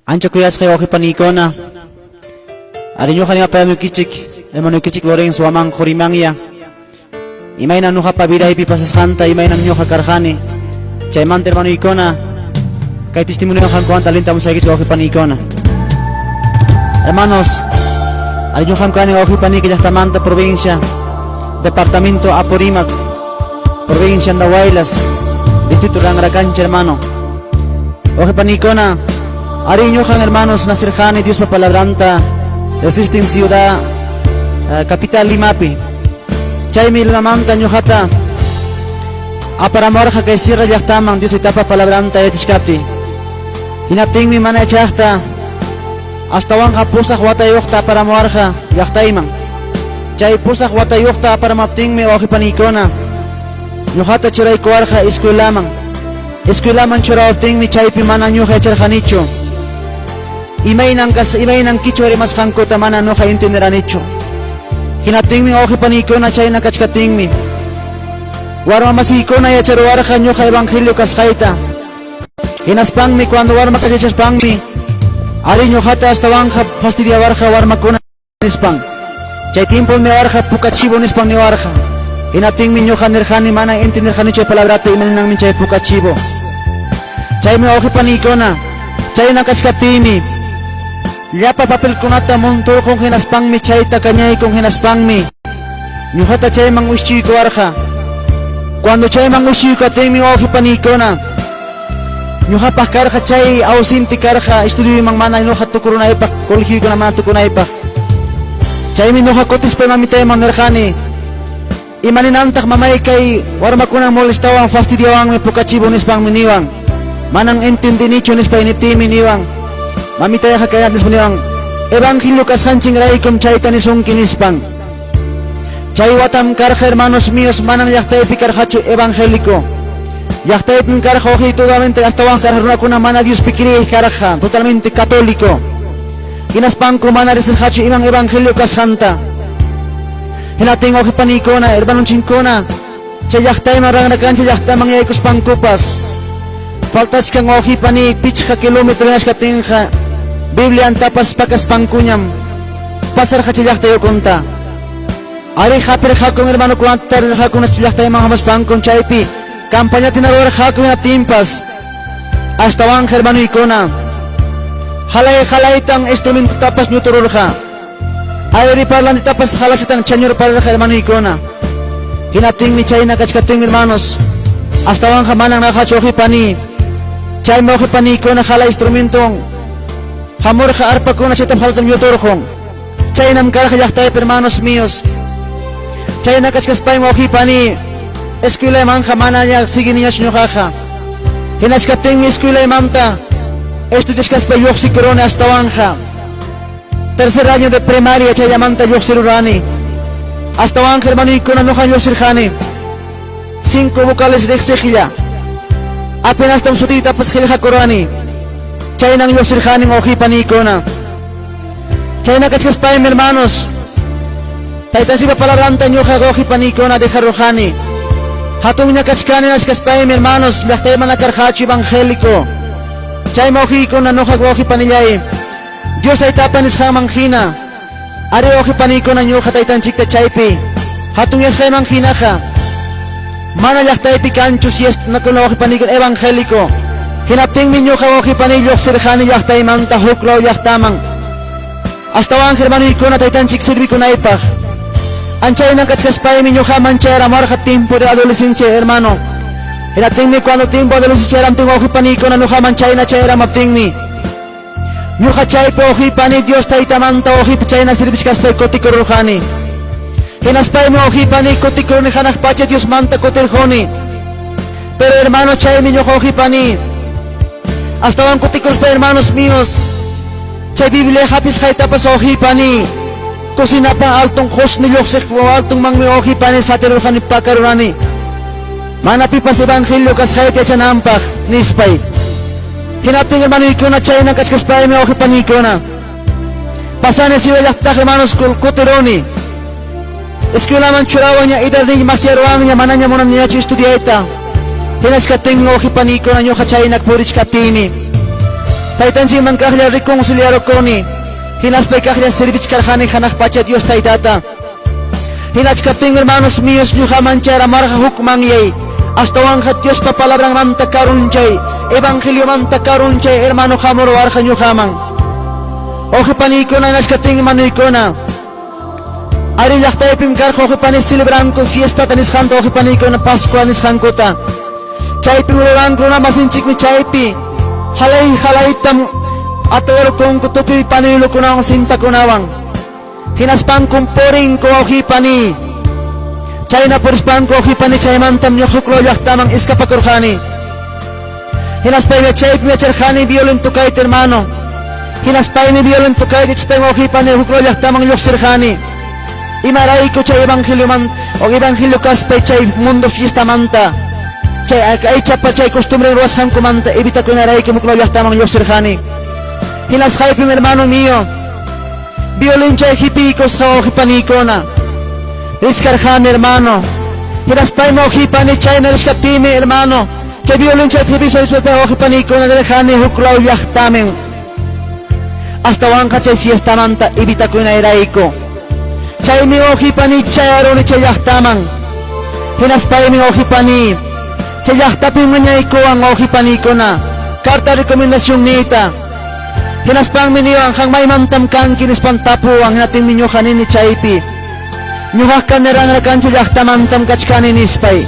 Ancha kuyasqay wawqipaniykuna, ari ñuqa rimapayamuykichik, hermanoykichik Lorenzo Amanjo Rimanya, imayna ñuqapa vidaypi pasasqanta, imaynam ñuqa karqani, chaymanta hermanoykuna, kay testimonio qamkunata allinta musaykichik wawqipaniykuna. Hermanos, ari ñuqam kani wawqipaniyki llaqtamanta provincia, departamento Apurímac, provincia Andahuaylas, distrito Ranracancha, hermano. Wawqipaniykuna, ari ñuqan hermanos nacirqani Diospa palabranta resisten ciudad capital Limapi. Chaymi Limamanta ñuqata aparamuwarqa kay sierra llaqtaman Dios Taytapa palabranta yachachkaptiy. Hinaptinmi mana yachaqta astawanqa pusaq watayuqta aparamuwarqa llaqtayman. Chay pusaq watayuqta aparamaptinmi wawqipaniykuna ñuqata churaykuwarqa escuelaman. Escuelaman churawaptinmi chaypi mana ñuqa yacharqanichu. Imaynan kas imaynan quichua rimasqankuta mana ñuqa entenderanichu. Hinaptinmi wawqipaniykuna chayna kachkaptinmi warma masiykuna yacharuwarqa ñuqa evangelio kasqayta. Hinaspanmi cuando warma yachaspanmi ari ñuqata astawanqa fastidiawarqa warmakuna nispan. Chay tiempom niwarqa puka chivo nispan niwarqa. Hinaptinmi ñuqa nirqani mana entenderqani chay palabrata imaninanmi chay puka chivo. Chaymi wawqipaniykuna chayna kachkaptiymi llapa papelkunata monturqun hinaspanmi chayta kañaykun hinaspanmi ñuqata chayman wischuykuwarqa. Cuando chayman wischuykuwaptinmi wawqipaniykuna ñuqapaq karqa chay ausente karqa estudioyman mana ñuqa tukurunaypaq colegioykuna mana tukunaypaq. Chaymi ñuqa kutispay mamitayman nirqani imaninantaq mamay kay warmakuna molestawan fastidiawanmi puka chivo nispanmi niwan. Manan entendinichu nispay niptiymi niwan. Mamitayqa kaynata nispa niwan evangelio kasqanchinraykum chayta nisunki nispan. Chay watam karqa hermanos míos manan llaqtaypi karqachu evangélico. Llaqtaypim karqa waqiytudamente astawan karqa runakuna mana Diospi creey karqa, totalmente católico. Hinaspanku mana riqsirqachu iman evangelio kasqanta. Hinaptin wawqipaniykuna, hermanonchikkuna, chay llaqtayman ranrakancha llaqtaman yaykuspankupas faltachkan wawqipani pichqa kilómetro hinachkaptinqa Bibliantapas pakaspankuñam pasarqa chay llaqtayukunta. Ari hapirqakun hermanokunata tarirqakun llaqtayman hamuspankun chaypi campañata ruwarqaku hinaptinpas astawanqa hermanoykuna halay halaytan instrumentotapas ñutururqa. Aire parlantetapas halasatan chañurparirqa hermanoykuna. Hinaptinmi chayna kachkaptinmi hermanos astawanqa manan naqachu wawqipani. Chaymi wawqipaniykuna hala instrumenton hamurqa arpakuna chaytam halatam ñuturqun. Chaynam karqa llaqtaypi hermanos míos. Chayna kachkaspaymi wawqipani escuelamanqa manaña siguiniñachu ñuqaqa. Hinachkaptinmi escuelaymanta estudiachkaspay lluqsikuruni astawanqa. Tercer año de primaria chayllamanta lluqsirurani. Astawanqa hermanoykuna ñuqan lluqsirqani. Cinco vocales riqsiqlla. Apenastam sutiytapas qillqakurani. Chaynan lluqsirqani wawqipaniykuna. Chayna kachkaspaymi hermanos taytanchikpa palabranta ñuqa wawqipaniykuna dejarurqani. Hatunña kachkani nachkaspaymi hermanos llaqtay mana karqachu evangélico. Chaymi wawqiykuna ñuqa wawqipanillay Dios taytapa nisqanman hina ari wawqipaniykuna ñuqa taytanchikta chaypi hatunyasqayman hinaqa mana llaqtaypi kanchu si es nakuna wawqipaniykuna evangélico. Hinaptinmi ñuqa wawqipaniy lluqsirqani llaqtaymanta huklaw llaqtaman. Astawan hermanoykuna taytanchik servikunaypaq. Anchayman kachkaspaymi ñuqaman chayaramuwarqa tiempo de adolescencia hermano. Hinaptinmi cuando tiempo de adolescencia chayaramtin wawqipaniykuna ñuqaman chayna chayaramaptinmi ñuqa chaypi wawqipani Dios taytamanta wawqipi chayna servichkaspay kutikururqani. Hinaspaymi wawqipani kutikuruni hanaq pacha Diosmanta kutirquni. Pero hermano chaymi ñuqa wawqipani astawan kutikuruspa hermanos míos chay Biblia hapisqaytapas wawqipani cocinapa alton qusni lluqsiq altonmanmi wawqipani satirurqani pakarurani. Mana pipas evangelio kasqayta yachananpaq nispay. Hinaptin hermanoykuna chayna kachkaspaymi wawqipaniykuna pasani ciudad llaqtataq hermanos kutiruni. Escuelaman churawanña idarniy masyaruwanña manaña munaniñachu estudiayta. Hinachkaptinmi wawqipaniykuna ñuqa chayna purichkaptiymi. Taytanchikman kaqlla reconciliarukuni. Hinaspay kaqlla servichkarqani hanaq pacha Dios Taytata. Hinachkaptin, hermanos míos, ñuqaman chayaramarqa huk manyay. Astawanqa Diospa palabranmanta karunchay, evangeliomanta karunchay, hermano, hamuruwarqa ñuqaman. Wawqi paniykuna, hinachkaptin, hermanoykuna. Ari llaqtaypim karqa, wawqi pani, celebranku fiestata nisqanta, wawqi paniykuna, Pascua nisqankuta. Chaypim ruranku runamasinchikmi chaypi halay halaytam atayarukunku tukuy panuylukunawan cintakunawan. Hinaspankum purinku, wawqi pani. Chayna purispanku, wawqi pani, chaymantam ñuqa huk llaqtaman escapakurqani. Hinaspaymi chaypi yacharqani violín tocayta, hermano. Hinaspaymi violín tocayta yachaspaymi, wawqi pani, huk llaqtaman lluqsirqani. Imarayku chay evangelioman o evangelio kaspay chay mundo fiestamanta chay aychapa chay costumbre ruwasqankumanta evitakunarayku huk llaqtaman lluqsirqani. Hinasqaypim, hermano mío, violín chay hipiykusqa, wawqi paniykuna, richkarqani, hermano. Hinaspaymi, wawqi pani, chayna richkaptiymi, hermano, chay violín chay hipispa rispa, wawqi paniykuna, rirqani huk law llaqtaman. Astawanqa chay fiestamanta evitakunayrayku. Chaymi, wawqi pani, chayaruni chay llaqtaman. Hinaspaymi, wawqi pani, chay llaqtapim mañaykuwan, wawqi paniykuna, carta recomendación niyta. Hinaspanmi niwan, "Qam maymantam kanki?" nispan tapuwan. Hinaptinmi ñuqa nini chaypi, "Ñuqaqa kani Ranrakancha llaqtamantam kachkani," nispay.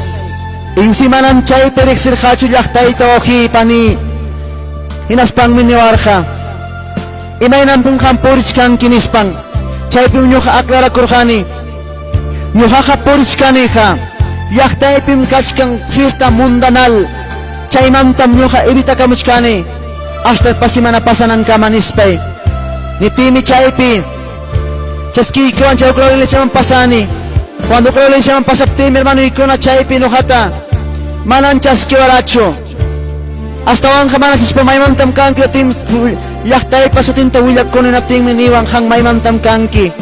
Insi manam chaypi riqsirqachu llaqtayta, wawqi pani. Hinaspanmi niwarqa, "Imaynanpim qam purichkanki?" nispan. Chaypim ñuqa aclarakurqani. Ñuqaqa purichkaniqa llaqtaypim kachkan fiesta mundanal. Chaymantam ñuqa evitakamuchkani hasta pasimana pasanankama nispay. Niptiymi chaypi chaskiykuwan chay huk iglesiaman pasani. Cuando huk iglesiaman pasaptiymi, hermanoykuna, chaypi ñuqata manan chaskiwarachu. Astawanqa mana sispa maymantam kanki tim llaqtaypa sutinta willakuni. Naptinmi niwan, "Qam maymantam kanki?"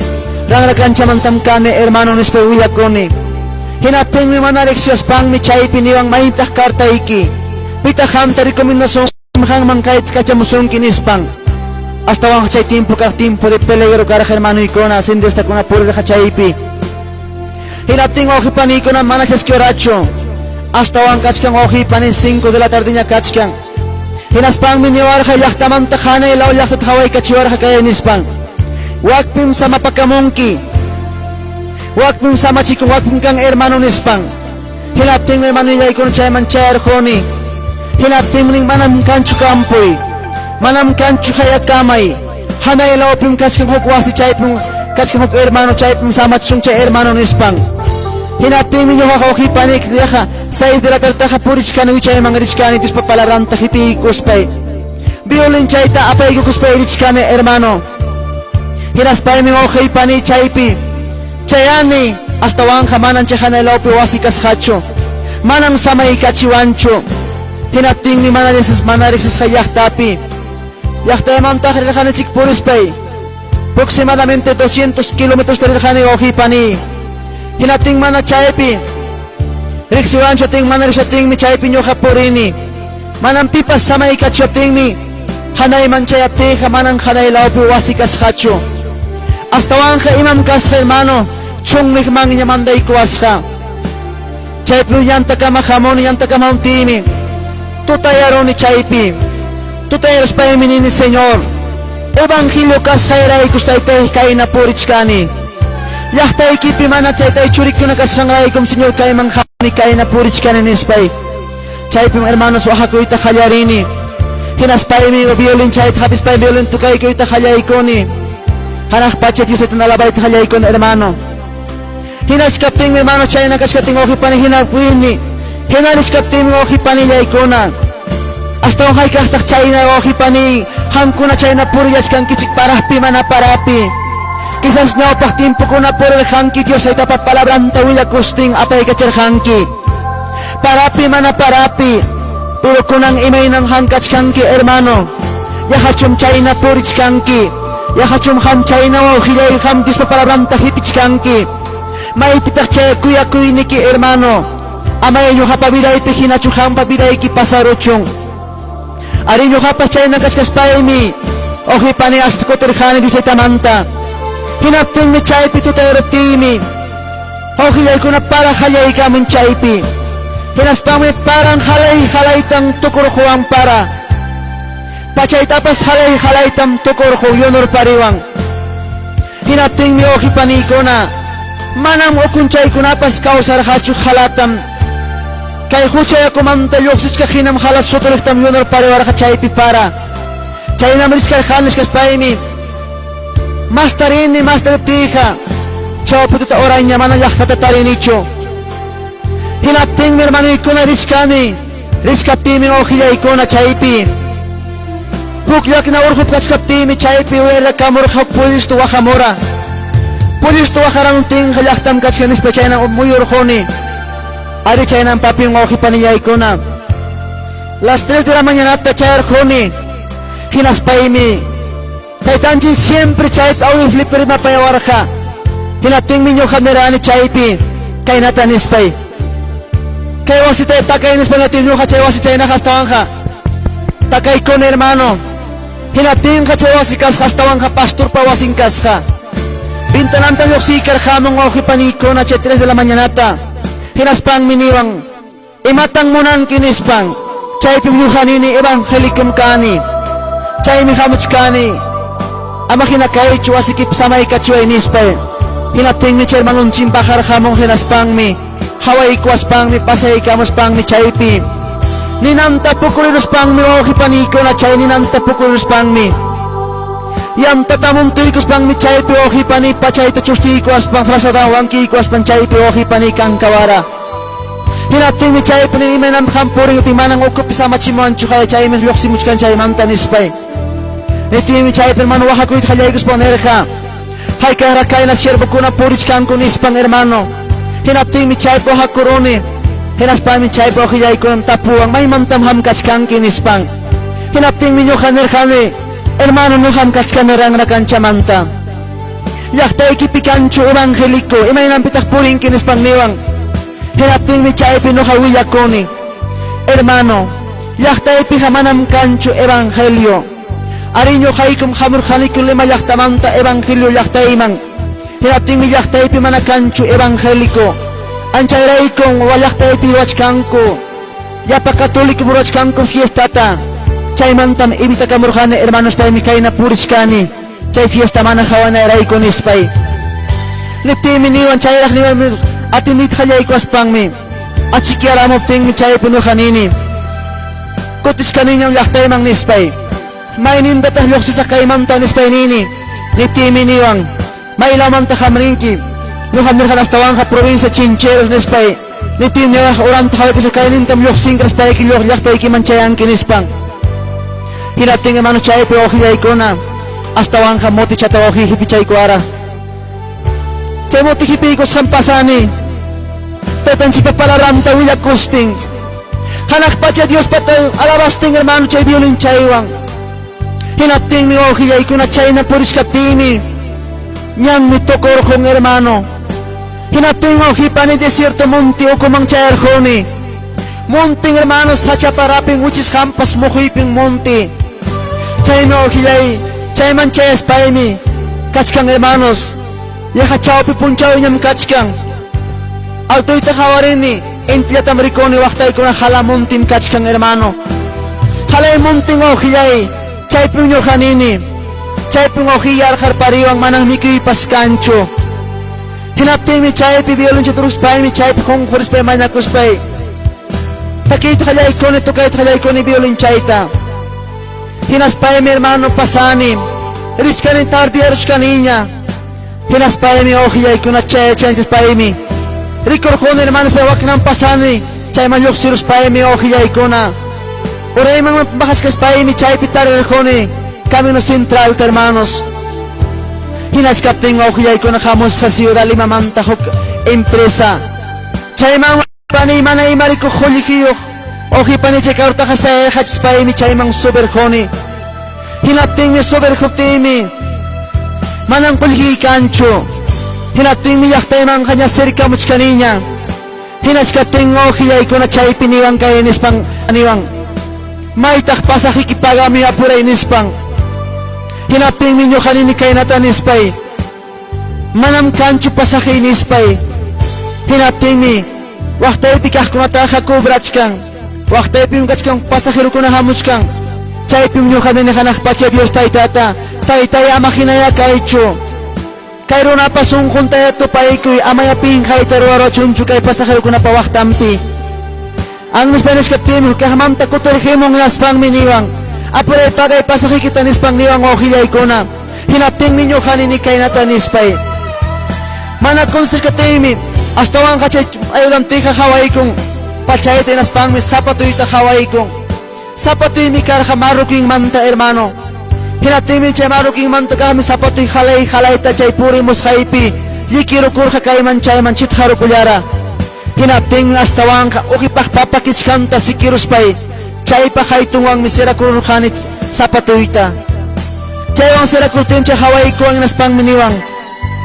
"Ranra kanchamantam kani, hermano," nispa willakuni. Hinaptinmi mana riqsiyaspanmi chaypi niwan, "Maytaq cartayki? Pitaq qamta recomendación qamman kayta kachamusunki?" nispan. Astawanqa chay tiempo kaq tiempo de peligro karqa, hermanoykuna, sendistakuna purirqa chaypi. Hinaptin, wawqi paniykuna, mana chaskiwarachu. Astawan kachkan, wawqi pani, 5 de la tardeña kachkan. Hinaspanmi niwarqa llaqtamanta hanay law llaqtata hawaykachiwarqa kay nispan. "Wakpim samapakamunki. Wakpim samachikun, wakpim kan hermano," nispan. Hinaptinmi, hermanollaykuna, chayman chayarquni. Hinaptinmi nin, "Manam kanchu campoy. Manam kanchu hayakamay. Hanay lawpim kachkan huk wasi, chaypim kachkan huk hermano, chaypim samachisun chay hermano," nispan. Hinaptinmi ñuqaqa, wawqi pani, yaqa 6 de la tardeqa purichkani wichayman richkani Diospa palabranta hipiykuspay. Violín chayta apaykukuspay richkani, hermano. Hinaspaymi, wawqi pani, chaypi chayani. Astawanqa manan chay hanay lawpi wasi kasqachu. Manan samaykachiwanchu. Hinaptinmi mana riqsis mana riqsisqa llaqtapi. Llaqtaymantaq rirqanichik purispay. Aproximadamente 200 kilómetros rirqani, wawqi pani. Hinaptin mana chaypi riqsiwanchu tin mana riqsiptinmi chaypi ñuqa purini. Manam pipas samaykachiptinmi hanayman chayaptiyqa manan hanay lawpi wasi kasqachu. Astawanqa imam kasqa, hermano, chunniqmanña mandaykuwasqa. Chaypi yantakama hamuni, yantakama hamtiymi tutayaruni chaypi. Tutayaraspaymi nini, "Señor, evangelio kasqayraykus taytay kayna purichkani. Llaqtaykipi mana taytay churikuna kasqanraykum, Señor, kayman hamuni kayna purichkani," nispay. Chaypim, hermanos, waqakuyta qallarini. Hinaspaymi violín chayta hapispay violín tukaykuyta qallaykuni. Hanaq pacha Dios taytan alabayta qallaykuni, hermano. Hinachkaptinmi, hermano, chayna kachkaptin, wawqi pani, hinapini. Hina richkaptinmi, wawqi panillaykuna. Astawan hayk'aqtaq chayna, wawqi pani, qamkuna chayna purillachkankichik paraqpi mana parapi. Quizás ñawpaq tiempokuna purirqanki Dios taytapa palabranta willakustin apaykacharqanki. Parapi mana parapi. Pero kunan imaynan qam kachkanki, hermano? Yaqachum chayna purichkanki? Yaqachum qam chayna, wawqillay, qam Diospa palabranta hipichkanki? Maypitaq chay kuyakuyniki, hermano? Amay ñuqapa vidaypi hinachu qampa vidayki pasaruchun. Arí ñuqapas chayna kachkaspaymi uqipani hasta kutirqani visitamantam. Hinaptinmi chaypi tutayaruptiymi uqillaykuna para qallaykamun chaypi. Hinaspanmi paran qalay qalaytan tukurquwan para. Pachaytapas qalay qalaytam tukurqu yunurpariwan. Hinaptinmi uqipaniykuna manam ukunchaykunapas kawsarqachu qalatam. Kay hucha yakumanta lluqsichkaq hinam qala suturiqtam yunurpariwarqa chaypi para. Chaynam richkarqani kaspaymi mastarini mastariptiyqa chawpi tuta oraña mana llaqtata tarinichu. Hinaptinmi hermanoykuna richkani, richkaptiymi uqillaykuna chaypi. Huk llakna urqup kachkaptiymi chaypi uyarikamurqa huk pullistu waqamura. Pullistu waqaramuptinqa llaqtam kachkan nispa chayna muyurquni. Ari chaynam papin wawqipanillaykuna. Las 3 de la mañanata chayarquni. Hinaspaymi taytanchik siempre chaypi audio flipper rimapayawarqa. Hinaptinmi ñuqa nirani chaypi kaynata nispay. Kay wasita takay nispa natin ñuqa chay wasi chaynaqa astawanqa takaykuni hermano. Hinaptinqa chay wasi kasqa astawanqa pastorpa wasin kasqa. Ventananta lluqsiykarqamun wawqipaniykuna chay 3 de la mañanata. Hinaspanmi niwan imatan munanki nispan. Chaypim ñuqa nini evangélicom kani. Chaymi hamuchkani. Ama hina kaychu wasikipi samaykachiway nispay. Hinaptinmi chay hermanonchik bajarqamun hinaspanmi hawaykuwaspanmi pasaykamuspanmi chaypi ninanta pukuriruspanmi wawqipaniykuna chay ninanta pukuriruspanmi yantata muntuykuspanmi chaypi wawqipani pachayta chustiykuwaspan frazadan wankiykuwaspan chaypi wawqipani kankawara. Hinaptinmi chaypi ni imaynam hampurin manan ukupi samachimuwanchu haya chaymi lluqsimuchkan chaymanta nispay. Niptinmi chaypi hermano waqakuyta qallaykuspan nirqa hayk'aqraq kayna siervokuna purichkanku nispan hermano. Hinaptinmi chaypi waqakuruni. Hinaspanmi chaypi waqillaykunan tapuwan maymantam hamkachkanki nispan. Hinaptinmi ñuqa nirqani hermano ñuqam kachkani ranra kanchamanta. Llaqtaykipi kanchu evangélico imaynanpitaq purinki nispan niwan. Hinaptinmi chaypi ñuqa willakuni. Hermano, llaqtaypiqa manam kanchu evangelio. Ari ñuqaykum hamurqaniku Lima llaqtamanta evangelio llaqtayman. Hinaptinmi llaqtaypi mana kanchu evangélico. Anchayraykun wa llaqtaypi ruwachkanku. Llapa católico ruwachkanku fiestata. Chaymantam evitakamurqani hermanos paymi kayna purichkani. Chay fiesta mana hawanayrayku nispay. Niptinmi niwan chayraq niwan atindita qallaykuwaspanmi achikyaramuptinmi chaypi ñuqa nini. Kutichkaniñam llaqtayman nispay. Maynintataq lluqsisaq kaymanta nispay nini. Niptinmi niwan maylawmanta hamrinki. Ñuqa nirqani astawanqa provincia Chincheros nispay. Niptinmi niwarqa uranta hawaykuspa kaynintam lluqsinki nispayki lluq llaqtaykiman chayanki nispan. Hinaptin hermano chaypi wawqillaykuna astawanqa motichata wawqiy hipichaykuwara. Chay moti hipiykusqan pasani. Taytanchikpa palabranta willakustin. Hanaq pacha Diospata alabastin hermano chay violín chaywan. Hinaptinmi wawqillaykuna chayna purichkaptiymi ñanmi tukurqun hermano. Hinaptin wawqipani desierto monte ukuman chayarquni. Monten hermanos sachaparapin wichisqanpas muhuypin monte. Chaymi wawqillay chayman chayaspaymi kachkan hermanos. Yaqa chawpi punchawñam kachkan. Altoyta qawarini intillatam rikuni waqtaykuna hala montim kachkan hermano. Halay montin wawqillay chaypim ñuqa nini. Chaypim wawqiy yarqarpariwan manam mikuypas kanchu. Hinaptinmi chaypi violinchata ruspaymi chaypi qunqurispay mañakuspay. Takiyta qallaykuni tukayta qallaykuni violinchayta. Hinaspaymi hermano pasani. Richkani tardiyaruchkaniña. Hinaspaymi wawqillaykuna chayachanchispaymi. Rikurquni hermanos waknan pasani. Chayman lluqsiruspaymi wawqillaykuna. Urayman bajashkaspaymi chaypi tarirquni. Camino Central hermanos. Hinachkaptin wawqillaykuna hamusqa Ciudad Limamanta huk empresa. Chayman pani mana ima rikuq qullqiyuq. Wawqipani chay carrutaqa sayayqachispaymi chayman subirquni. Hinaptinmi subirquptiymi manam qullqiy kanchu. Hinaptinmi llaqtaymanqa ña cercamuchkaniña. Hinachkaptin wawqillaykuna chaypi niwan kay nispan niwan. Maytaq pasajiki pagamuy apuray nispan. Hinaptinmi ñuqa nini kaynata nispay. Manam kanchu pasajiy nispay. Hinaptinmi waqtaypi kaqkunataqa cobrachkan. Waqtaypim kachkan pasajerokuna hamuchkan. Chaypim ñuqa nini hanaq pacha Dios Taytata, Taytay ama hinayá kaychu. Kay runapa sunquntayá tupaykuy, amayá pinqayta ruwaruwachunchu kay pasajerokunapa waqtanpi. Annispa niskaptinmi kaqmanta kutirqimun hinaspanmi niwan, Apuray pagay pasajeykita nispan niwan wawqillaykuna. Hinaptinmi ñuqa nini kaynata nispay. Mana contestachkaptinmi astawanqa chay ayudanteqa qawaykun pachayta hinaspanmi zapatoyta qawaykun. Zapatoymi karqa marroquinmanta hermano. Hinaptinmi chay marroquinmanta kaqmi zapatoy halay halayta chay purimusqaypi llikirukurqa kayman chayman chitqarukullara. Hinaptinmi astawanqa uqipaq papa kichkanta sikiruspay chaypa haytunwanmi sirakururqani zapatoyta. Chaywan sirakurtin chay hawaykuwan hinaspanmi niwan,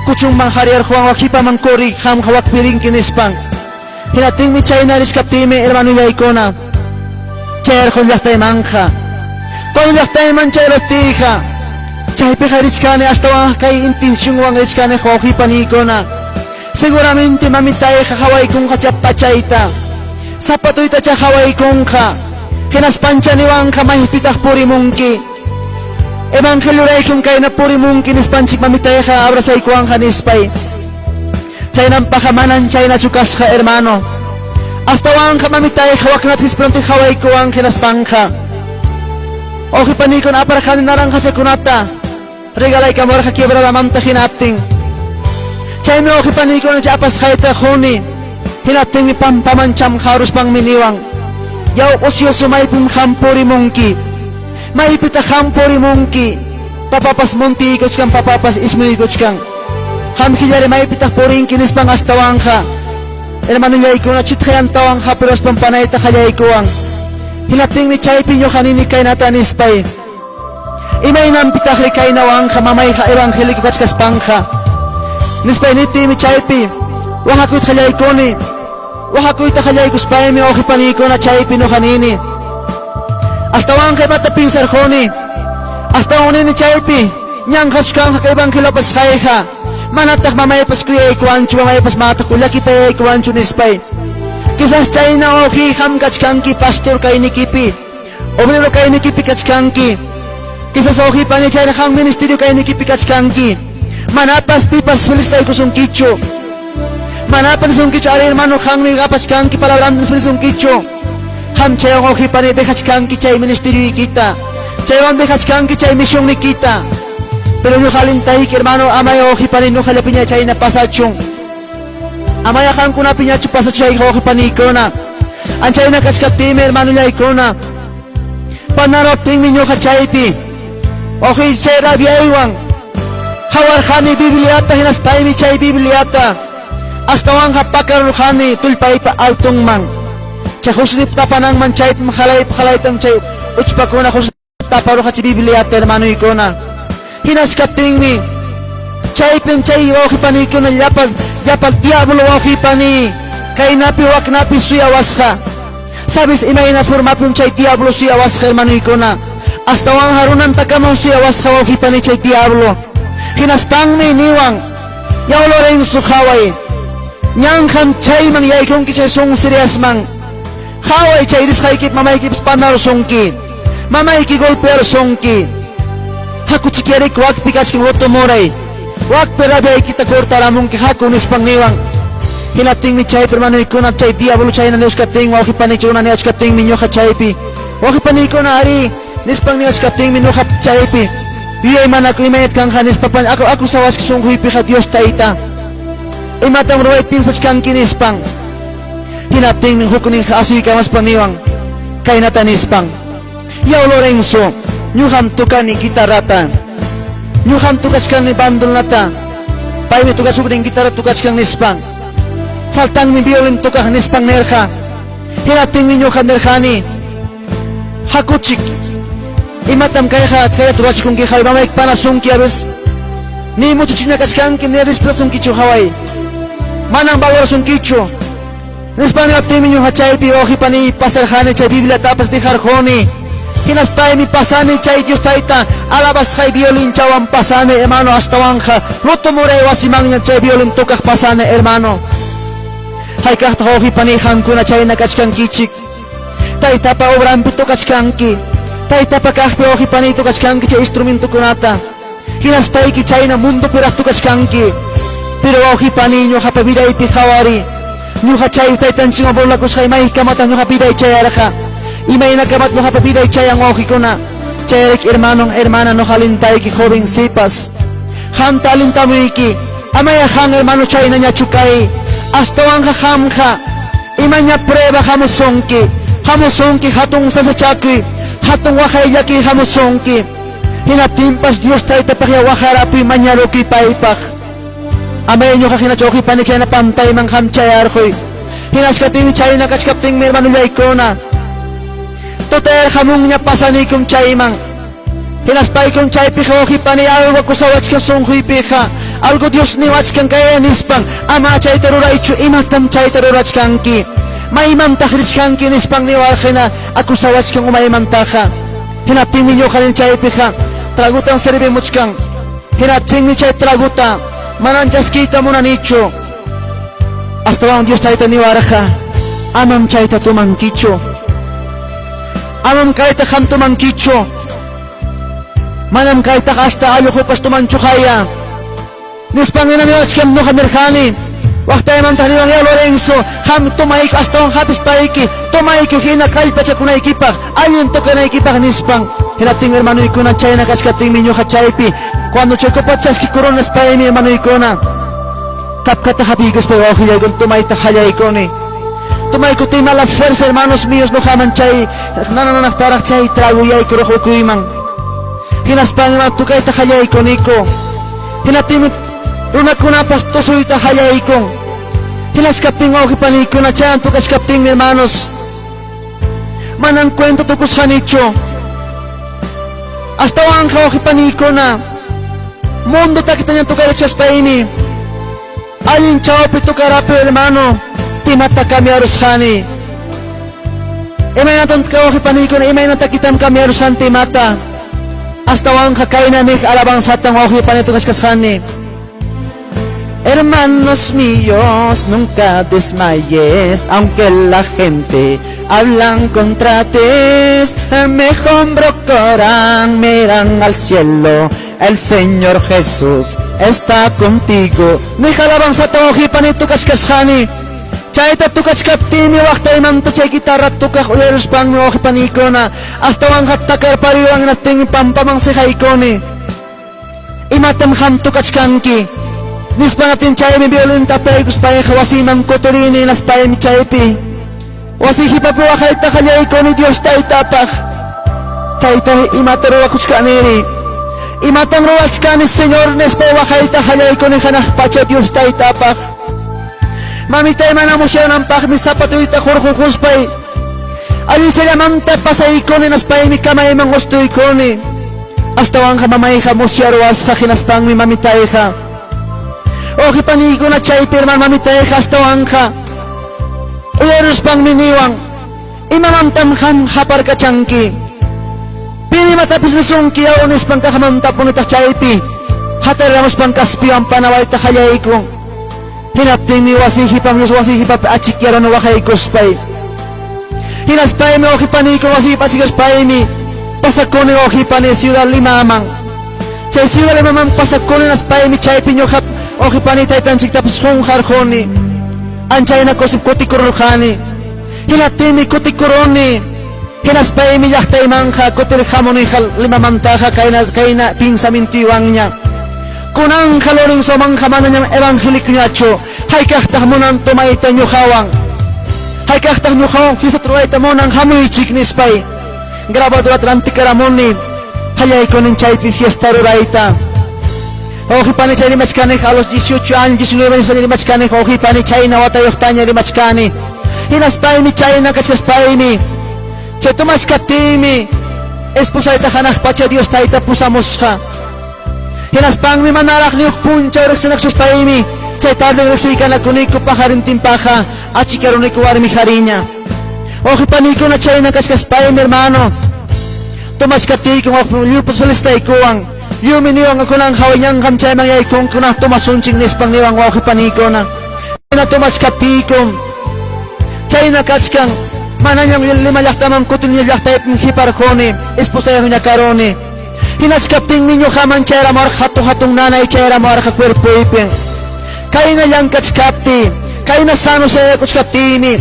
Kuchunman hariyarquwan wakipaman corriy qamqa wakpi rinki nispan. Hinaptinmi chayna richkaptiymi hermanollaykuna chayarqun llaqtaymanqa. Cuando llaqtayman chayruptiyqa chaypiqa richkani astawan kay intencionwan richkani wawqipaniykuna. Seguramente mamitayqa qawaykunqa chay pachayta, zapatoytacha qawaykunqa, hinaspancha niwanqa maypitaq purimunki. Evangelioraykum kayna purimunki nispanchik mamitayqa abrazaykuwanqa nispay. Chaynampaqa manan chaynachu kasqa hermano. Astawanqa mamitayqa waknata hispranti qawaykuwan hinaspanqa. Wawqipaniykuna aparqani naranjachakunata. Regalaykamurqa quebradamanta hinaptin. Chaymi wawqipaniykuna chay apasqayta quni. Hinaptinmi pampaman chamqaruspanmi niwan, Yaw ocioso maypim qam purimunki? Maypitaq qam purimunki? Papapas montiykuchkan, papapas ismuykuchkan. Qam hillari maypitaq purinki nispan astawanqa. Hermanollaykuna chitqayantawan hapiruspan panayta qallaykuwan. Hinaptinmi chaypi ñuqa nini kaynata nispay. Imaynanpitaqri kaynawanqa mamayqa evangélico kachkaspanqa? Nispay niptiymi chaypi waqakuyta qallaykuni. Waqakuyta qallaykuspaymi wawqipaniykuna chaypi ñuqa nini. Astawanqa imata pinsarquni. Astawan nini chaypi ñanqachu kanqa kay evangeliopas qayqa. Manataq mamaypas kuyaykuwanchu, mamaypas manataq llakipayaykuwanchu nispay. Quizás chayna wawqiy qam kachkanki pastor kaynikipi. Obrero kaynikipi kachkanki. Quizás wawqipani chayna qam ministerio kaynikipi kachkanki. Manapas pipas felicitaykusunkichu. Manapas nisunkichu ari hermano qammi qapachkanki palabranta nisunkichu. Qam chaywan wawqipani dejachkanki chay ministerioykita. Chaywan dejachkanki chay misionnikita. Pero ñuqa alintayki hermano amaya wawqipani ñuqallapiña chayna pasachun. Amaya qamkunapiñachu pasachun chay wawqipaniykuna. Anchayna kachkaptiymi hermanollaykuna. Panaraptinmi ñuqa chaypi wawqiy chay rabiaywan qawarqani Bibliata hinaspaymi chay Bibliata astawanqa pakarurqani tullpaypa altonman. Chay husnip tapananman chaypim halaypa halaytam chay uchpakuna husnip taparurqa chay Bibliata hermanoykuna. Hinachkaptinmi chaypim chay wawqipaniykuna llapa llapa diablo wawqipani kaynapi waknapi suyawasqa. Sabes imayna formapim chay diablo suyawasqa hermanoykuna. Astawanqa runantakamam suyawasqa wawqipani chay diablo. Hinaspanmi niwan, Yaw Lorenzo qaway, ñanqam chayman yaykunki chay sonseriasman. Qaway chay risqaykip mamaykipas panarusunki. Mamayki golpearusunki. Hakuchikyariku wakpi kachkan rotomuray. Wakpi rabiaykita cortaramunki haku nispan niwan. Hinaptinmi chaypi hermanoykuna chay diablo chayna niwachkaptin wawqipaniykuna niwachkaptinmi ñuqa chaypi wawqipaniykuna arí nispan niwachkaptinmi ñuqa chaypi yuyaymanaku imaynat kanqa nispa akusawasqa sunquypiqa Dios tayta imatam ruway piensachkanki nispan. Hinaptinmi hukninqa asuykamaspa niwan kaynata nispan, Yaw Lorenzo, ñuqam tocani guitarrata. Ñuqam tocachkani bandolnata. Paymi tocachuknin guitarra tocachkan nispan. Faltanmi violín tocaq nispan nirqa. Hinaptinmi ñuqa nirqani, Hakuchik, imatam kayqa kayta ruwachikunkiqa, mamayki panasunki a veces. Ni muchuchiña kachkanki, ni respetasunkichu haway. Manam valorasunkichu. Nispan niwaptinmi ñuqa chaypi wawqipaniy pasarqani chay Bibliatapas dejarquni. Hinaspaymi pasani chay Dios Tayta alabasqay violinchawan pasani, hermano, astawanqa luto muray wasimanña chay violin tocaq pasani, hermano. Hayk'aqtaq wawqipani qamkuna chayna kachkankichik? Taytapa obranpi tocachkanki. Taytapa kaqpi wawqipani tocachkanki chay instrumentokunata. Hinaspayki chayna mundopiraq tocachkanki. Pero wawqipani ñuqapa vidaypi qhawari. Ñuqa chay taytanchikwan burlakusqay maykamataq ñuqa viday chayarqa. Imaynakamat ñuqapa viday chayan wawqikuna. Chayrayku hermanon, hermana ñuqa alintayki joven sipas. Qamta alintamuyki. Amaya qam hermano chaynañachu kay. Astawanqa qamqa imaña prueba hamusunki. Hamusunki hatun sasachakuy, hatun waqay llakiy hamusunki. Hinaptinpas Dios Taytapaqya waqarapuy mañarukuy paypaq. Amaya ñuqa hinachu wawqipani chayna pantayman qam chayarquy. Hinachkaptinmi chayna kachkaptinmi hermanollaykuna tutayarqamunña pasanikum chayman. Hinaspaykum chaypiqa wawqipani algo acusawachkan sunquypiqa, algo Dios niwachkan kay nispan, ama chayta ruraychu, imatam chayta rurachkanki, maymantaq richkanki nispan niwarqina acusawachkan umaymantaqa. Hinaptinmi ñuqa nin chaypiqa tragutan servimuchkan. Hinaptinmi chay traguta manan chaskiyta munanichu. Astawan Dios Tayta niwarqa, amam chayta tomankichu. Amam kayta qam tomankichu. Manam kaytaqa hasta alluqupas tomanchuqaya. Nispan hina niwachkan ñuqa nirqani. Waqtaymanta niwan ya Lorenzo, qam tomayku astawan hapispayki, tomayku hina kallpachakunaykipaq, allin tocanaykipaq nispan. Hinaptin hermanoykuna chayna kachkaptinmi ñuqa chaypi cuando chay copa chaskikuruni nispaymi hermanoykuna kapkata hapiykuspay wawqillaykuna tomayta qallaykuni. Tomaykutin mala fuerza hermanos míos ñuqaman chay nananaqtaraq chay trago yaykuruq ukuyman. Hinaspan hermano tukayta qallaykuniku. Hinaptinmi runakunapas tusuyta qallaykun. Hinachkaptin wawqi paniykuna chayan tukachkaptinmi hermanos manan cuenta tukusqanichu. Astawanqa wawqi paniykuna mundo takitaña tukaychaspaymi allin chawpi tukarapi hermano timata cambiarusqani. Imaynatan wawqi paniykuna imayna takitam cambiarusqani timata. Astawanqa kayna niq alabanzatan wawqi pani tukachkasqani. Hermanos míos, nunca desmayes, aunque la gente hablan contra ti. Mejor brocorán, miran al cielo, el Señor Jesús está contigo. Niq alabanzata wawqi pani tukachkasqani. Chayta tukachkaptinmi waqtaymanta chay guitarra tukaq uyarispanmi wawqi paniykuna astawanqa takarpariwan hinaptinmi pampaman siqaykuni. Imatam qam tukachkanki? Nispan atin chaymi violinta apaykuspayqa wasiyman kutirini hinaspaymi chaypi wasi hipapi waqayta qallaykuni Dios Taytapaq. Taytay, imata rurakuchkaniri? Imatan ruwachkani Señor nispay waqayta qallaykuni hanaq pacha Dios Taytapaq. Mamitay mana musyananpaqmi zapatuyta hurqukuspay allichallamanta pasaykuni hinaspaymi kamayman ustuykuni. Astawanqa mamayqa musyaruwasqa hinaspanmi mamitayqa. Wawqi paniykuna chaypi hermano mamitayqa astawanqa uyaruspanmi niwan, imamantam qam haparkachanki? Pim imatapis nisunki yaw nispan kaqmantapunitaq chaypi hatariramuspan kaspiwan panawayta qallaykun. Hinaptinmi wasi hipam Dios wasi hipapi achikyaruni waqaykuspay. Hinaspaymi wawqi paniykuna wasi hipa achikyaspaymi pasakuni wawqi pani Ciudad Limaman. Chay Ciudad Limaman pasakuni hinaspaymi chaypi ñuqa wawqi pani taytanchiktapas qunqarquni. Anchayna kutikururqani. Hinaptinmi kutikuruni. Hinaspaymi llaqtaymanqa kutirqamuniqa Limamantaqa kayna kayna pinsamintuywanña. Kunanqa Lorenzomanqa manañam evangélicoñachu. Hayk'aqtaq munan tomayta ñuqawan? Hayk'aqtaq ñuqawan fiestata rurayta munan hamuychik nispay. Grabadorata rantikaramuni qallaykunin chaypi fiesta rurayta. Wawqi pani chay rimachkaniqa a los 18 años, 19 años rimachkaniqa wawqi pani chayna watayuqtaña rimachkani. Hinaspaymi chayna kachkaspaymi chay tomachkaptiymi esposayta hanaq pacha Dios Tayta pusamusqa. Hinaspanmi manaraq ni huk punchaw riqsinakuspaymi chay tarden riqsiykanakuniku paqarintinpaqqa achikaruniku warmi qhariña. Wawqi paniykuna chayna kachkaspaymi hermano. Tomachkaptiykum lliwpas felicitaykuwan. Lliwmi niwan kunan hawañanqam chayman yaykunkuna tomasunchik nispan niwan wawqi paniykuna. Chayna tomachkaptiykum chayna kachkan manañam Lima llaqtaman kutini llaqtaypim hiparquni esposayuqña karuni. Hinachkaptinmi ñuqaman chayaramuwarqa hatun hatun nanay chayaramuwarqa cuerpoypi. Kayna llankachkaptiy, kayna sano sayakuchkaptiymi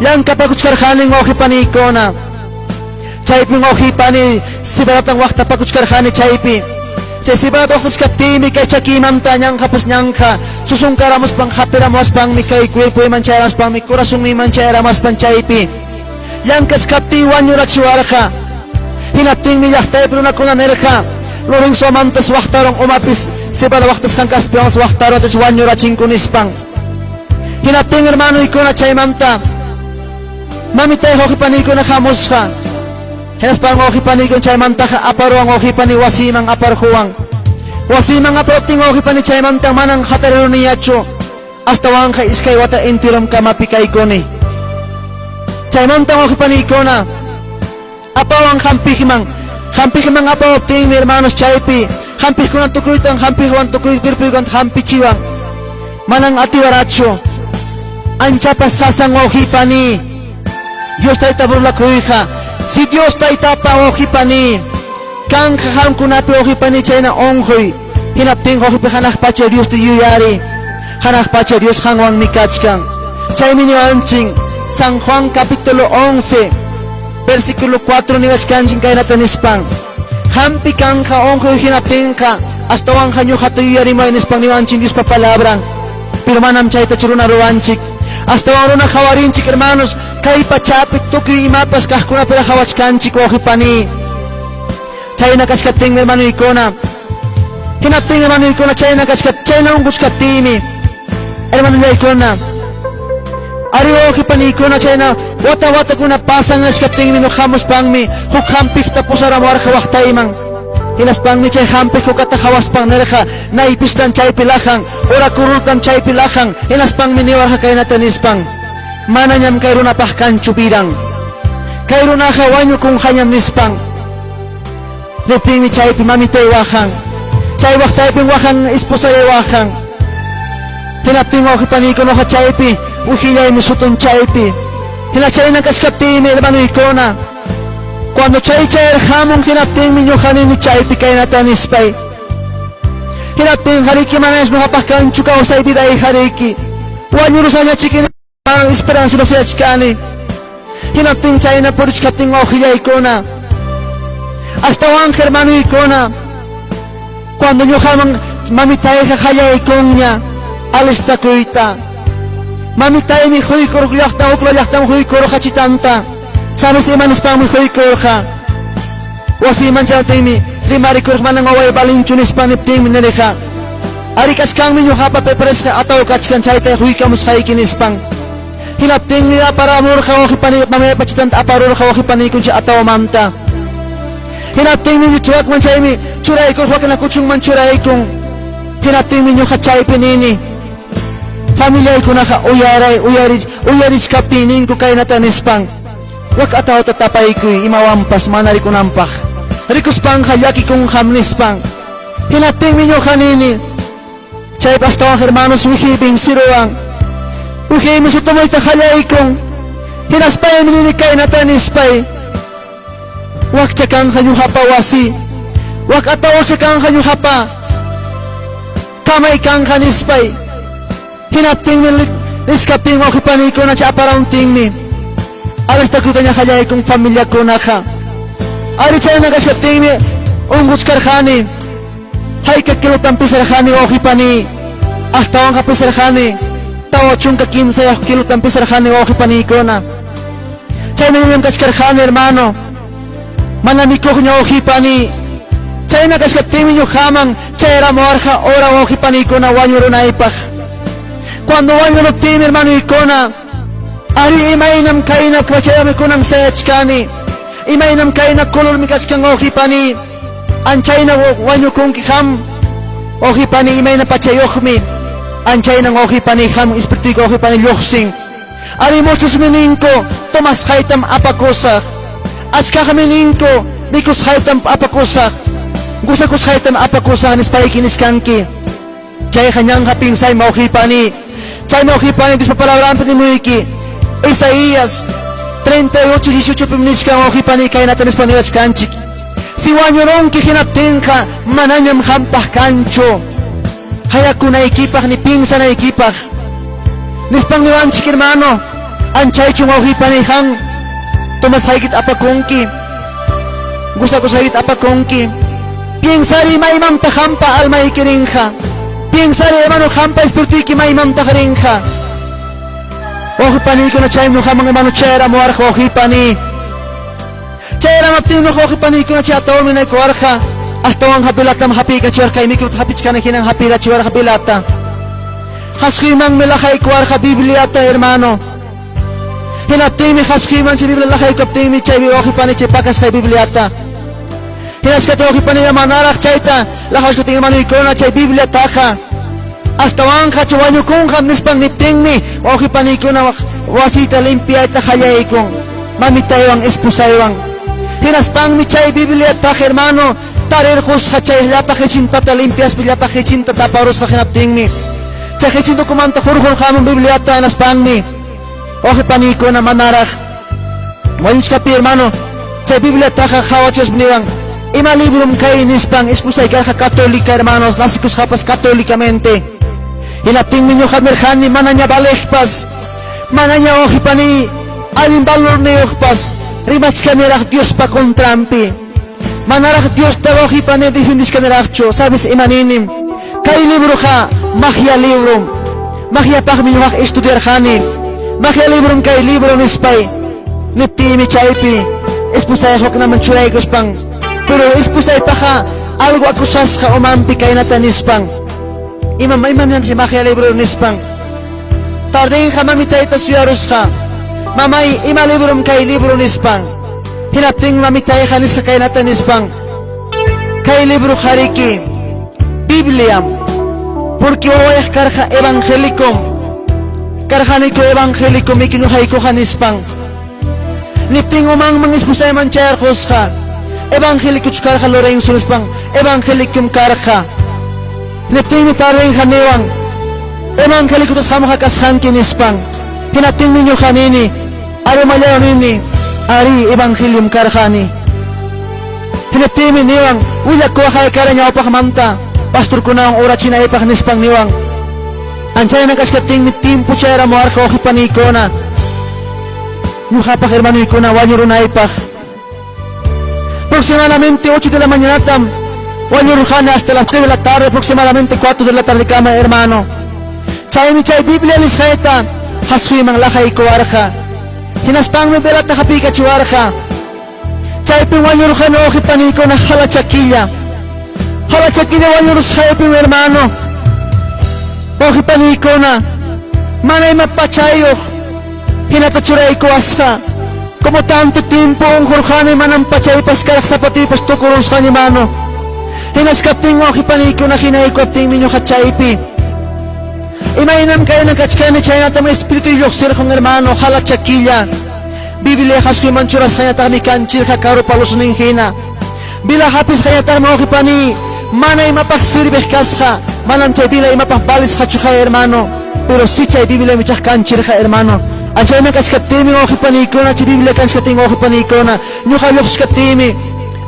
llankapakuchkarqani wawqi paniykuna. Chaypim wawqi pani cebadatan waqtapakuchkarqani chaypi. Chay cebadata waqtachkaptiymi kay chakiymanta ñanqapas ñanqa susunkaramuspan hapiramuwaspanmi kay cuerpoyman chayaramuspanmi corazonniyman chayaramuwaspan chaypi llankachkaptiy wañurachiwarqa. Hinaptinmi llaqtaypi runakuna nirqa, Lorenzo Amantas waqtarun umapis cebada waqtasqan kaspiwanpas waqtarun atis wañurachinku nispan. Hinaptin hermanoykuna chaymanta mamitay wawqi paniykuna hamusqa. Hinaspan wawqi paniykuna chaymantaqa aparuwan wawqi pani wasiyman aparquwan. Wasiyman aparuptin wawqi pani chaymanta manan hatariruniñachu. Astawanqa iskay wata enterom kamapi kaykuni. Chaymantan wawqi paniykuna apawan hampiqman. Hampiqman apawaptinmi hermanos chaypi hampiqkuna tukuytan hampiqwan tukuy cuerpoywan hampichiwan. Manan atiwarachu. Anchapas sasan wawqi pani. Dios tayta burlakuyqa. Si Dios taytapa wawqi pani. Kanqa qamkunapi wawqi pani chayna unquy. Hinaptinqa wawqipi hanaq pacha Diosta yuyari. Hanaq pacha Dios qanwanmi kachkan. Chaymi niwanchin San Juan capítulo 11 versículo 4 niwachkanchin kaynata nispan. Hampi kanqa unquy hinaptinqa astawanqa ñuqata yuyarimuway nispan niwanchin Diospa palabran. Pero manam chaytachu runa ruwanchik. Astawan runa qawarinchik hermanos kay pachapi tukuy imapas kaqkunapiraq qawachkanchik wawqi pani. Chayna kachkaptinmi hermanoykuna. Hinaptin hermanoykuna chayna kachkap chayna unquchkaptiymi hermanollaykuna. Ari wawqi paniykuna chayna wata watakuna pasan nachkaptinmi ñuqamuspanmi huk hampiqta pusaramuwarqa waqtayman. Hinaspanmi chay hampiq kukata qawaspan nirqa naypistan chaypi laqan, orakurultam chaypi laqan. Hinaspanmi niwarqa kaynata nispan: Manañam kay runapaq kanchu vidan. Kay runaqa wañukunqañam nispan. Niptinmi chaypi mamitay waqan. Chay waqtaypim waqan esposayay waqan. Hinaptin wawqi paniykunaqa chaypi wikillaymi sutun chaypi. Hina chayna kachkaptiymi hermanoykuna cuando chay chayarqamun hinaptinmi ñuqa nini chaypi kaynata nispay. Hinaptin qariki manañas ñuqapaq kanchu kawsay viday qariki. Wañurusañachiki esperanza rosayachkani. Hinaptin chayna purichkaptin wawqillaykuna. Astawan hermanoykuna cuando ñuqaman mamitayqa qallaykunña alistakuyta. Mamitaymi huykurq llaqtan hukla llaqtan huykurqa chitanta. Sabes ima nispanmi huykurqa. Wasiyman chayaptinmi rimarikurqa manan waway valinchu nispan niptinmi nirqa. Ari kachkanmi ñuqapa preparasqa ataw kachkan chayta huykamusqayki nispan. Hinaptinmi aparamurqa wawqi pani mamaypa chitanta aparurqa wawqi paniykunchik atawmanta. Hinaptinmi churakman chaymi churaykurqa wakina kuchunman churaykun. Hinaptinmi ñuqa chaypi nini. Familiaykunaqa uyaray uyarich uyarichkaptin ninku kaynata nispan. Wak atawta tapaykuy imawanpas mana rikunanpaq. Rikuspanqa llakikunqam nispan. Hinaptinmi ñuqa nini. Chaypi astawan hermanos wijiy venceruwan. Wijiymi sutumuyta qallaykun. Hinaspaymi nini kaynata nispay. Wakcha kanqa ñuqapa wasi. Wak atawcha kanqa ñuqapa. Kamay kanqa nispay. Hinaptinmi niskaptin wawqi paniykuna chay aparamtinmi alistakuytaña qallaykun familiakunaqa. Ari chayna kachkaptinmi unquchkarqani. Hayka kilotam pesarqani wawqi pani. Astawanqa pesarqani 43 kilotam pesarqani wawqi paniykuna. Chayna llamkachkarqani hermano. Mana mikuqña wawqi pani. Chayna kachkaptinmi ñuqaman chayaramuwarqa hora wawqi paniykuna wañurunaypaq. Cuando wañuruptinmi hermanoykuna ari imaynam kayna pachayami kunan sayachkani. Imaynam kayna colormi kachkan wawqi pani. Anchayna wañukunki qam wawqi pani imayna pachayuqmi. Anchaynan wawqi pani qam espirituyki wawqi pani lluqsin. Ari muchosmi ninku tomasqaytam apakusaq. Achkaqmi ninku Mikusqaytam apakusaq, gusakusqaytam apakusaq nispayki nichkanki. Chayqa ñanqa piensaymi wawqiypani. Chaymi wawqiypani Diospa palabranpi nimuyki. Isaías 38, 18pim nichkan wawqiypani kaynata nispa niwachkanchik. Si wañurunki hinaptinqa manañam qampaq kanchu hayakunaykipaq ni piensanaykipaq. Nispan niwanchik hermano, anchaychun wawqiypani qan tomasqaykita apakunki, gusakusqaykita apakunki. Piensariy maymanta qampa almayki rinqa. Piensariy hermano qampa espirituyki maymantaq rinqa. Wawqipaniykuna chaymi ñuqaman hermano chayaramuwarqa wawqipani. Chayaramaptinmi wawqipaniykuna chay atawanmi naykuwarqa. Astawanqa velatam hapiykachiwarqa kay microta hapichkani hinan hapirachiwarqa velata. Qasquymanmi laqaykuwarqa Bibliata hermano. Hinaptinmi qasquyman chay Biblia laqaykuptinmi chay wawqipani chay pakasqay Bibliata. Hinasqata wawqipaniqa manaraq chayta laqawachkaptin hermanoykuna chay Bibliataqa astawanqa chay wañukunqam nispan niptinmi wawqipaniykuna wasiyta limpiayta qallaykun mamitaywan esposaywan. Hinaspanmi chay Bibliataqa hermano tarirqusqa chay llapa qechintata limpiaspa llapa qechinta taparusqa hinaptinmi chay qechin tukumanta hurqurqamun Bibliata hinaspanmi wawqipaniykuna manaraq wañuchkapi hermano chay Bibliataqa qawachispa niwan ima librom kay nispan esposay karqa católica hermanos nacikusqapas católicamente hinaptinmi ñuqa nirqani manaña valeqpas manaña wawqipaniy allin valorniyuqpas rimachkaniraq Diospa contranpi. Manaraq Diosta wawqipani defendishkaniraqchu, sabes ima ninim? Kay libroqa magia librom. Magiapaqmi ñuqaqa estudiarqani. Magia librom kay libro nispay. Niptiymi chaypi esposay huknaman churaykuspan, pero esposaypaqa algo acusasqa umanpi kaynata nispan. Ima ima ninchik magia libro nispan. Tardenqa mamitayta suyarusqa. Mamay, ima librom kay libro nispan. Hinaptinmi mamitayqa nisqa kaynata nispan. Kay libro qariki Bibliam. Porque wawayaq karqa evangélicom. Karqaniku evangélico miki ñuqaykuqa nispan. Niptin umanman esposayman chayarqusqa. Evangélicochu karqa Lorenzo nispan. Evangélicom karqa. Niptinmi tardenqa niwan. Evangélicotas qamqa kasqanki nispan. Hinaptinmi ñuqa nini. Arumallaw nini, arí, evangelium karqani. Hinaptinmi niwan, willakuwaq haykara ñawpaqmanta pastorkunawan orachinaypaq nispan niwan. Anchayna kachkaptinmi tiempo chayaramuwarqa wawqipaniykuna, ñuqapaq hermanoykuna wañurunaypaq. Aproximadamente 8 de la mañanatam wañururqani hasta las 3 de la tarde, aproximadamente 4 de la tarde kama, hermano. Chaymi chay Biblia lisqayta qasquyman laqaykuwarqa. Hinaspanmi velata hapiykachiwarqa. Chaypim wañurqani wawqi paniykuna hala chakilla. Hala chakilla wañurusqaypim, hermano. Wawqi paniykuna, mana ima pachayuq hinata churaykuwasqa. Como tanto tiempo unqurqani manam pachaypas karaq zapatiypas tukurusqani hermano. Hinachkaptin wawqi paniykuna hinaykuptinmi ñuqa chaypi. Imaynam kayna kachkani chaynatam espíritu lluqsirqun hermano hala chakilla. Biblia qasquyman churasqañataqmi kanchirqa karu palosnin hina. Bila hapisqañataqmi wawqi pani mana imapaq sirviq kasqa. Manam chay bila imapaq valisqachu hermano. Pero si chay Biblia michaq kanchirqa hermano. Anchayna kachkaptinmi wawqi paniykuna chay Biblia kanchkaptin wawqi paniykuna ñuqa lluqshkaptinmi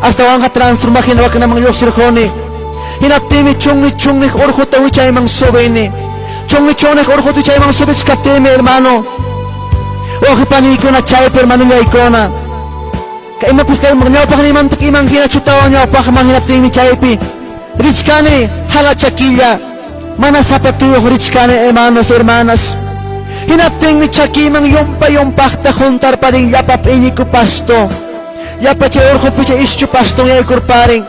astawanqa transformaq hina waknaman lluqsirquni. Hinaptinmi chunni chunniq urquta wichayman subini. Chunni chunniq urquta wichayman subichkaptinmi hermano. Wawqi paniykuna chaypi hermanollaykuna. Imapas kay ñawpaqninmanta iman hina chutawan ñawpaqman hinaptinmi chaypi richkani hala chakilla mana zapatuyuq richkani hermanos hermanas. Hinaptinmi chakiyman yumpa yumpaqta juntarparin llapa p'iñiku pasto. Llapa chay urqupi chay ischu paston yaykurparin.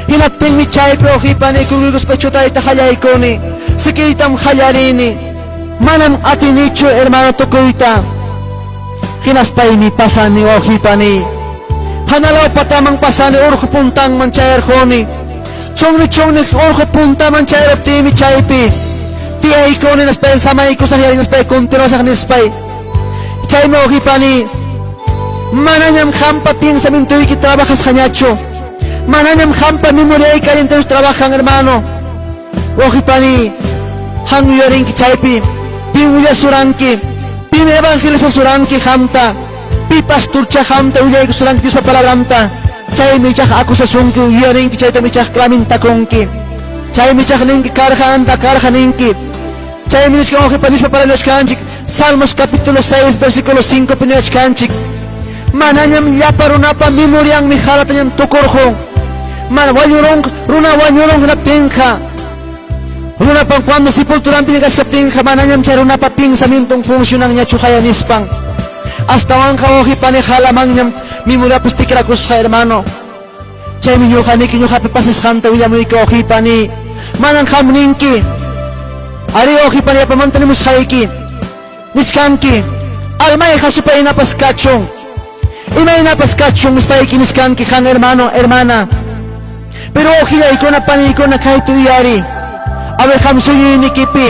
Hinaptinmi chaypi wawqipani kurkuykuspa chutayta qallaykuni. Sikiytam qallarini. Manam atinichu hermano tukuyta. Hinaspaymi pasani wawqipani. Hanalaw pataman pasani urqu puntanman chayarquni. Chunni chunni urqu puntaman chayaruptiymi chaypi tiyaykuni nispay samaykusaq yari nispay continuasaq nispay. Chaymi wawqipani. Manañam qampa pensamientoyki trabajasqañachu. Manañam qampa memoriayki allintachu trabajan, hermano. Wawqi pani, qam yuyarinki chaypi, pim willasuranki, pim evangelizasuranki qamta, pi pastorcha qamta willaykusuranki Diospa palabranta, chaymi ichaqa acusasunki, yuyarinki chaytam ichaqa lamentakunki. Chaymi ichaqa ninki karqa anta karqa ninki. Chaymi nichkan wawqi pani Diospa palabra Salmos capítulo 6 versículo 5 pi niwachkanchik. Manañam llapa runapa memorianmi haratañam tukurqun. Mana wañurun runa wañurun hinaptinqa runapa cuando sepulturanpi kachkaptinqa manañam chay runapa pensamienton funcionanñachu haya nispan. Astawanqa wawqi pani halamanñam memoriapas tikrakusqa hermano. Chaymi ñuqa niki ñuqapi pasasqanta willamuyki wawqi pani. Manan qam ninki. Ari wawqi pani yapamanta nimusqayki. Nichkanki, almayqa supaynapas kachun. Imaynapas kachun nispayki nichkanki qan hermano, hermana. Pero wawqillaykuna paniykuna kayta uyari. A ver qam suyuynikipi.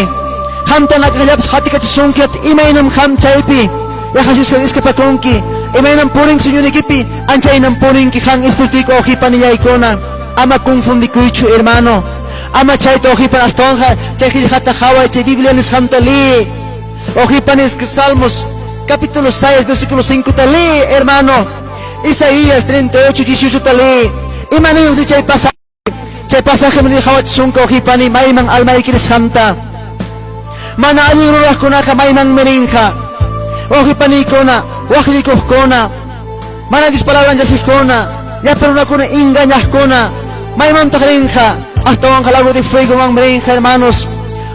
Qamta nakaqllapas qatikachisunki imaynam qam chaypi yaqasusqa iskapakunki. Imaynam purinki suyuynikipi anchaynam purinki qan espirituayki wawqi panillaykuna. Ama confundikuychu hermano. Ama chayta wawqi pani astawanqa chay qillqata qhaway chay Biblia nisqanta liy. Wawqi pani Salmos capítulo 6 versículo 5 ta liy hermano. Isaías 38 18 ta liy. Ima ninsi chay pasaje? Chay pasaje mi qawachisunki wawqi pani mayman almayki nisqanta. Mana allin ruraqkunaqa maymanmi rinqa. Wawqi paniykuna, waqllikuqkuna, mana Dios palabran yachaqkuna, llapa runakuna engañaqkuna, maymantaq rinqa? Astawanqa lago de fuegomanmi rinqa, hermanos.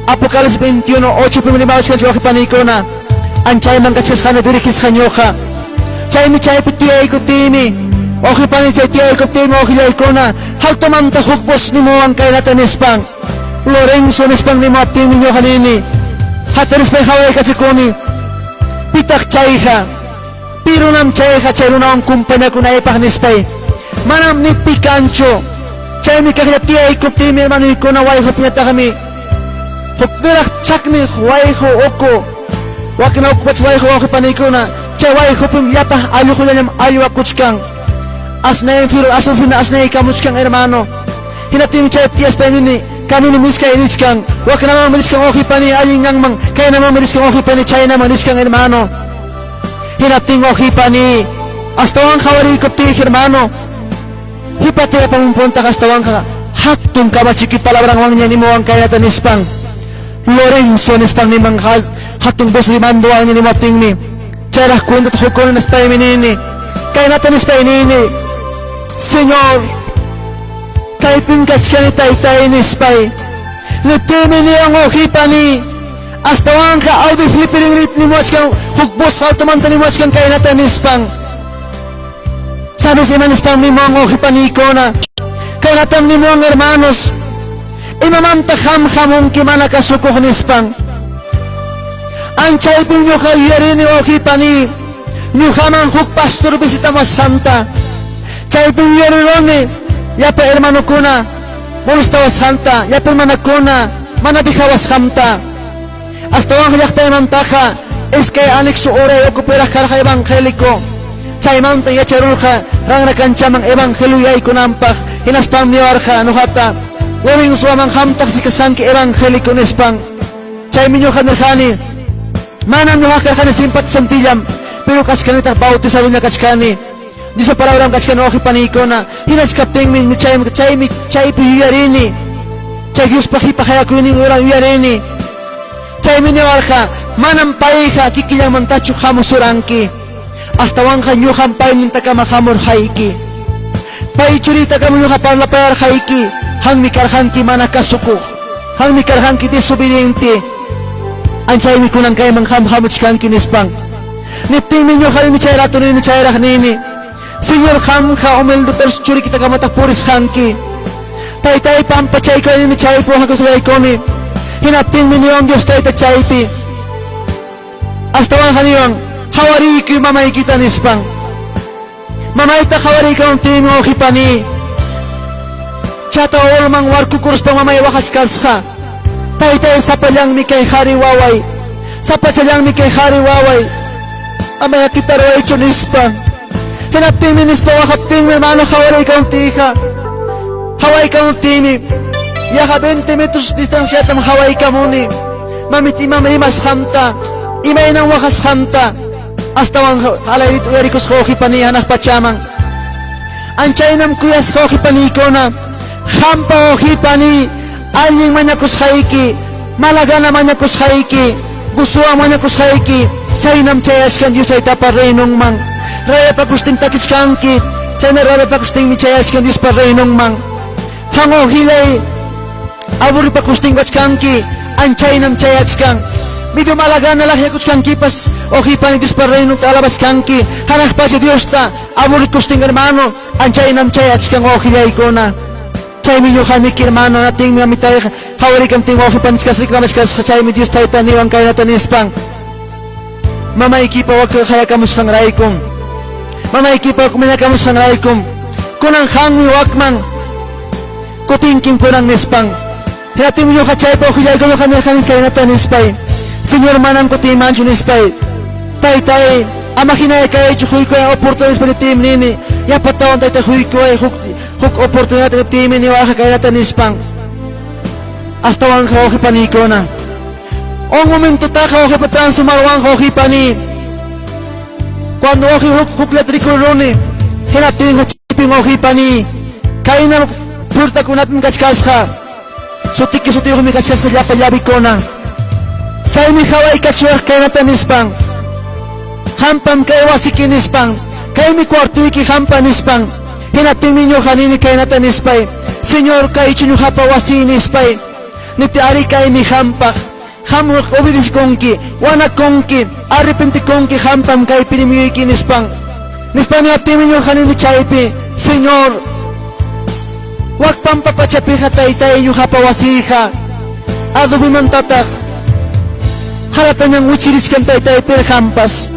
Apocalipsis 21, 8 pim rimawachkanchik wawqi paniykuna. Anchayman kachkasqani dirigisqa ñuqa. Chaymi chaypi tiyaykuptiymi, wawqi pani chay tiyaykuptiymi wawqillaykuna, altomanta huk voz nimuwan kaynata nispan. Lorenzo nispan nimuwaptinmi ñuqa nini, hatarispay hawaykachikuni. Pitaq chayqa? Pi runam chayqa chay runawan kumpañakunaypaq nispay. Manam ni pi kanchu. Chaymi kaqlla tiyaykuptiymi hermanoykuna wayqupiñataqmi hukniraq chakni wayqu uku wakna ukupach wayqu wawqi paniykuna chay wayqupim llapa alluqullallam allwakuchkan. Asnayin firu asufina asnaykamuchkan hermano. Hinaptinmi chaypi tiyaspay nini, camino miskay nichkan, waknamanmi nichkan wawqi pani allin ñanman, kaynamanmi nichkan wawqi pani chaynaman nichkan hermano. Hinaptin wawqi pani astawan qhawariykuptiyki hermano, qhipata yapamunpuntaq astawanqa hatun kamachikuy palabranwanña nimuwan kaynata nispan. Lorenzo nispan niman hatun voz rimandowanña nimuwaptinmi chayraq cuentata qukuni nispaymi nini, kaynata nispay nini, Señor, kaypim kachkani taytay nispay. Niptinmi niwan wawqi pani, astawanqa audio Felipe rinrita nimuwachkan huk voz altomanta nimuwachkan kaynata nispan. ¿Sabes ima nispan nimuwan wawqi paniykuna? Kaynatam nimuwan hermanos, imamanta qam hamunki mana kasukuq nispan. Anchaypim ñuqa yuyarini wawqi pani, ñuqaman huk pastor visitamuwasqanta. Chaypim yuyariruni llapa hermanokuna molestawasqanta, llapa hermanakuna mana dejawasqanta. Astawan llaqtaymantaqa iskay anexo uray ukupiraq karqa evangélico. Chaymanta yacharurqa ranra kanchaman evangelio yaykunanpaq, hinaspanmi niwarqa ñuqata, Lorenzo aman qamtaq sikasqanki evangélico nispan. Chaymi ñuqa nirqani, manam ñuqa karqani simpatizantillam, pero kachkanitaq bautizadoña kachkani. Diospa palabran kachkan wawqi paniykuna, hinachkaptinmi chaymi chaymi chaypi yuyarini. Chay Diospa qipa qayakuynin uran yuyarini. Chaymi niwarqa, manam payqa kikillanmantachu hamusuranki. Astawanqa ñuqam paynintakama hamurqayki. Pay churiytakama ñuqa parlapayarqayki, qammi karqanki mana kasukuq. Qammi karqanki desobediente. Anchaymi kunan kayman qam hamuchkanki nispan. Niptinmi ñuqa nini chay rato nini chayraq nini. Señor qamqa humilde pers churikitakamataq purisqanki. Taytay pampachaykuy nini chaypi waqakuslaykuni. Hinaptinmi niwan Dios tayta chaypi. Astawanqa niwan qawariykuy mamaykita nispan. Mamayta qawariykamuptinmi wawqi pani. Chata olman warkukuruspa mamay waqachkasqa. Taytay sapallanmi kay qhari waway. Sapachallanmi kay qhari waway. Ama llakita ruwaychu nispa. Hinaptinmi nispa waqaptinmi hermano hawaraykamuptiyqa hawaykamuptiymi yaqa 20 metros distanciatam hawaykamuni mamit imam rimasqanta imaynam waqasqanta astawan alayrita uyarikusqa wawqipaniy hanaq pachaman. Anchaynam kuyasqa wawqipaniykuna qampa wawqipaniy allin mañakusqayki malagana mañakusqayki gusuwan mañakusqayki chaynam chayachkan Dios Taytapa reinonman. Rayapakustin takichkanki chayna rayapakustinmi chayachkan Diospa reinonman. Qam wawqillay aburripakustin kachkanki anchaynam chayachkan. Medio malagana laqyakuchkankipas wawqipani Diospa reinonta alabachkanki hanaq pacha Diosta aburrikustin hermano anchaynam chayachkan wawqillaykuna. Chaymi ñuqa niki hermano natinmi mamitayqa qawarikamtin wawqipanichkasqa reclamachkasqa chaymi Dios Tayta niwan kaynata nispan mamaykipa waka qayakamusqanraykum mamaykipa mañakamusqanraykum kunan qanmi wakman kutinkim kunan nispan. Hinaptinmi ñuqa chaypa wawqillayku ñuqa nirqani kaynata nispay Señor manam kutiymanchu nispay Taytay ama hinalla kaychu quykuway oportunidad nispa niptiymi nini yapatawan tayta quykuway huk huk oportunidad niptiymi niwarqa kaynata nispan astawanqa wawqipaniykuna un momentotaqa wawqipa transumarwanqa wawqipani cuando wawqi huk hukllata rikururuni hinaptinqa chaypin wawqipani kayna puertakunapim kachkasqa sutiki sutiyuqmi kachkasqa llapa llavikuna chaymi hawaykachiwaq kaynata nispan qampam kay wasiki nispan kaymi cuartoyki qampa nispan hinaptinmi ñuqa nini kaynata nispay Señor kaychu ñuqapa wasiy nispay nipti ari kaymi qampaq qam obedecikunki wanakunki arrepentikunki qampam kay premioyki nispan nispan niwaptinmi ñuqa nini chaypi Señor wak pampa pachapiqa taytay ñuqapa wasiyqa adobemantataq haratañan wichirichkan taytay pirqanpas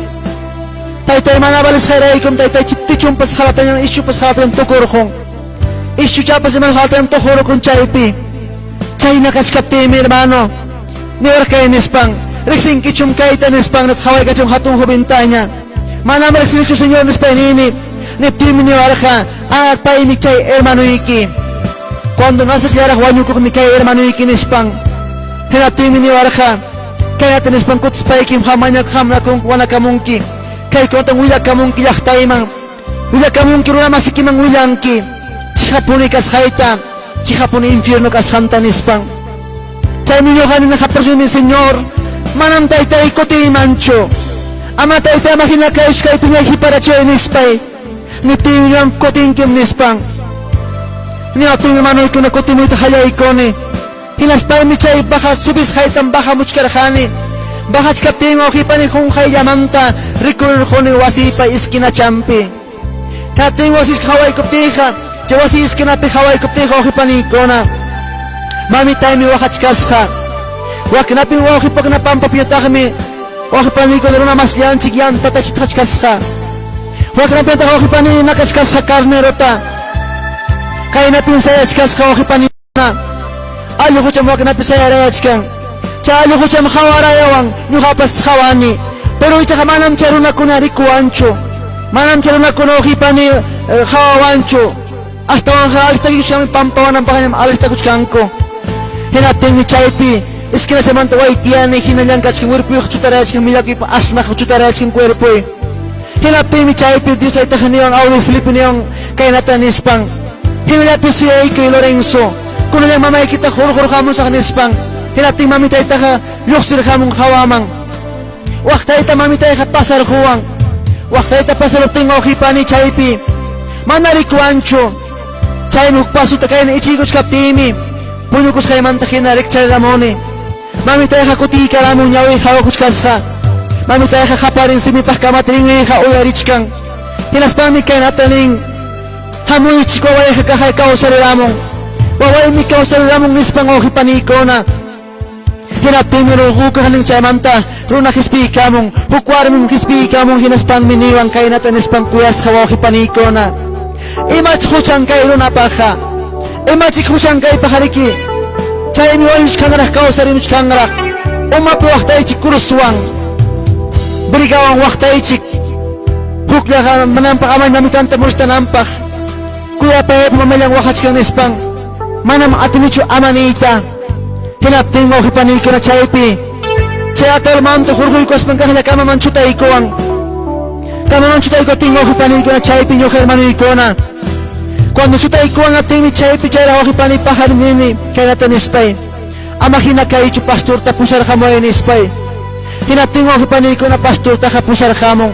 taytay mana valisqayraykum taytay techonpas haratañan ischupas haratañan tukurqun ischuchapas ima haratañan tukurqun chaypi chayna kachkaptiymi hermano niwarqay nispan riqsinkichum kayta nispan qawaykachun hatun joventaña manam riqsinichu Señor nispay nini niptinmi niwarqa ah paymi chay hermanoyki cuando naciqllaraq wañukuqmi kay hermanoyki nispan hinaptinmi niwarqa kaynata nispan kutispaykim qam qamnakun wanakamunki kaykunatan willakamunki llaqtayman willakamunki runa masikiman willanki chiqapuni kasqayta chiqapuni infierno kasqanta nispan chaymi ñuqa nini qaparuni Señor manam taytay kutiymanchu ama taytay ama hina kaychu kaypiña hiparachay nispay niptinmi ñuqam kutinkim nispan niwaptin hermanoykuna kutimuyta qallaykuni hinaspaymi chay baja subisqaytam bajamuchkarqani bajachkaptinmi wawqipani qunqayllamanta rikurirquni wasiypa esquinachampi hinaptin wasisqa hawaykuptiyqa chay wasi esquinapi hawaykuptiyqa wawqipaniykuna mamitaymi waqachkasqa waknapim wawqipakuna pampapiñataqmi wawqipaniykuna runa masllanchik yantata chitqachkasqa waknapiñataq wawqipani nakachkasqa carnerota kaynapim sayachkasqa wawqipanikuna allqucham waknapi sayarayachkan chay allqucham hawarayawan ñuqapas hawani pero ichaqa manam chay runakuna rikuwanchu manam chay runakuna wawqipani hawawanchu astawanqa alistakuchkanmi pampawananpaqñam alistakuchkanku hinaptinmi chaypi esquinachamanta waytiyani hinallan kachkan cuerpoyuq chutarayachkan millakuypa asnaq chutarayachkan cuerpoy hinaptinmi chaypi Dios Taytaqa niwan Audio Felipe niwan kaynata nispan hinallapi suyaykuy Lorenzo kunallan mamaykita hurqurqamusaq nispan hinaptin mamitaytaqa lluqsirqamun hawaman waqtayta mamitayqa pasarquwan waqtayta pasaruptin wawqipani chaypi mana rikuwanchu chaymi huk pasuta kayna ichiykuchkaptiymi puñukusqaymanta hina rikchariramuni mamitayqa kutiykaramun ñawiy hawakuchkasqa mamitayqa qaparin simipaq kamata rinriyqa uyarichkan hinaspanmi kaynata nin hamuychik wawayqa kaqay kawsariramun wawaymi kawsariramun nispan wawqipaniykuna hinaptinmi ruqukaqnin chaymanta runa qispiykamun huk warmim qispiykamun hinaspanmi niwan kaynata nispan kuyasqa wawqipaniykuna imach huchan kay runapaqqa imachik huchan kaypaqariki chaymi wañuchkanraq kawsarimuchkanraq umapi waqtaychik cruzwan brigawan waqtaychik Hukllaqa mananpaq ama mamitanta molestanampaq. Kuyapayaypa mamallan waqachkan nispan. Manam atinichu ama niyta. Hinaptin wawqipaniykuna chaypi chay ataulmanta hurquykuspan kaqlla kamaman chutaykuwan. Kamaman chutaykutin wawqipaniykuna chaypi ñuqa hermanoykuna. Cuando chutaykuwan atinmi chaypi chayraq wawqipani pajarinini kaynata nispay. Ama hina kaychu pastorta pusarqamuway nispay. Hinaptin wawqipaniykuna pastortaqa pusarqamun.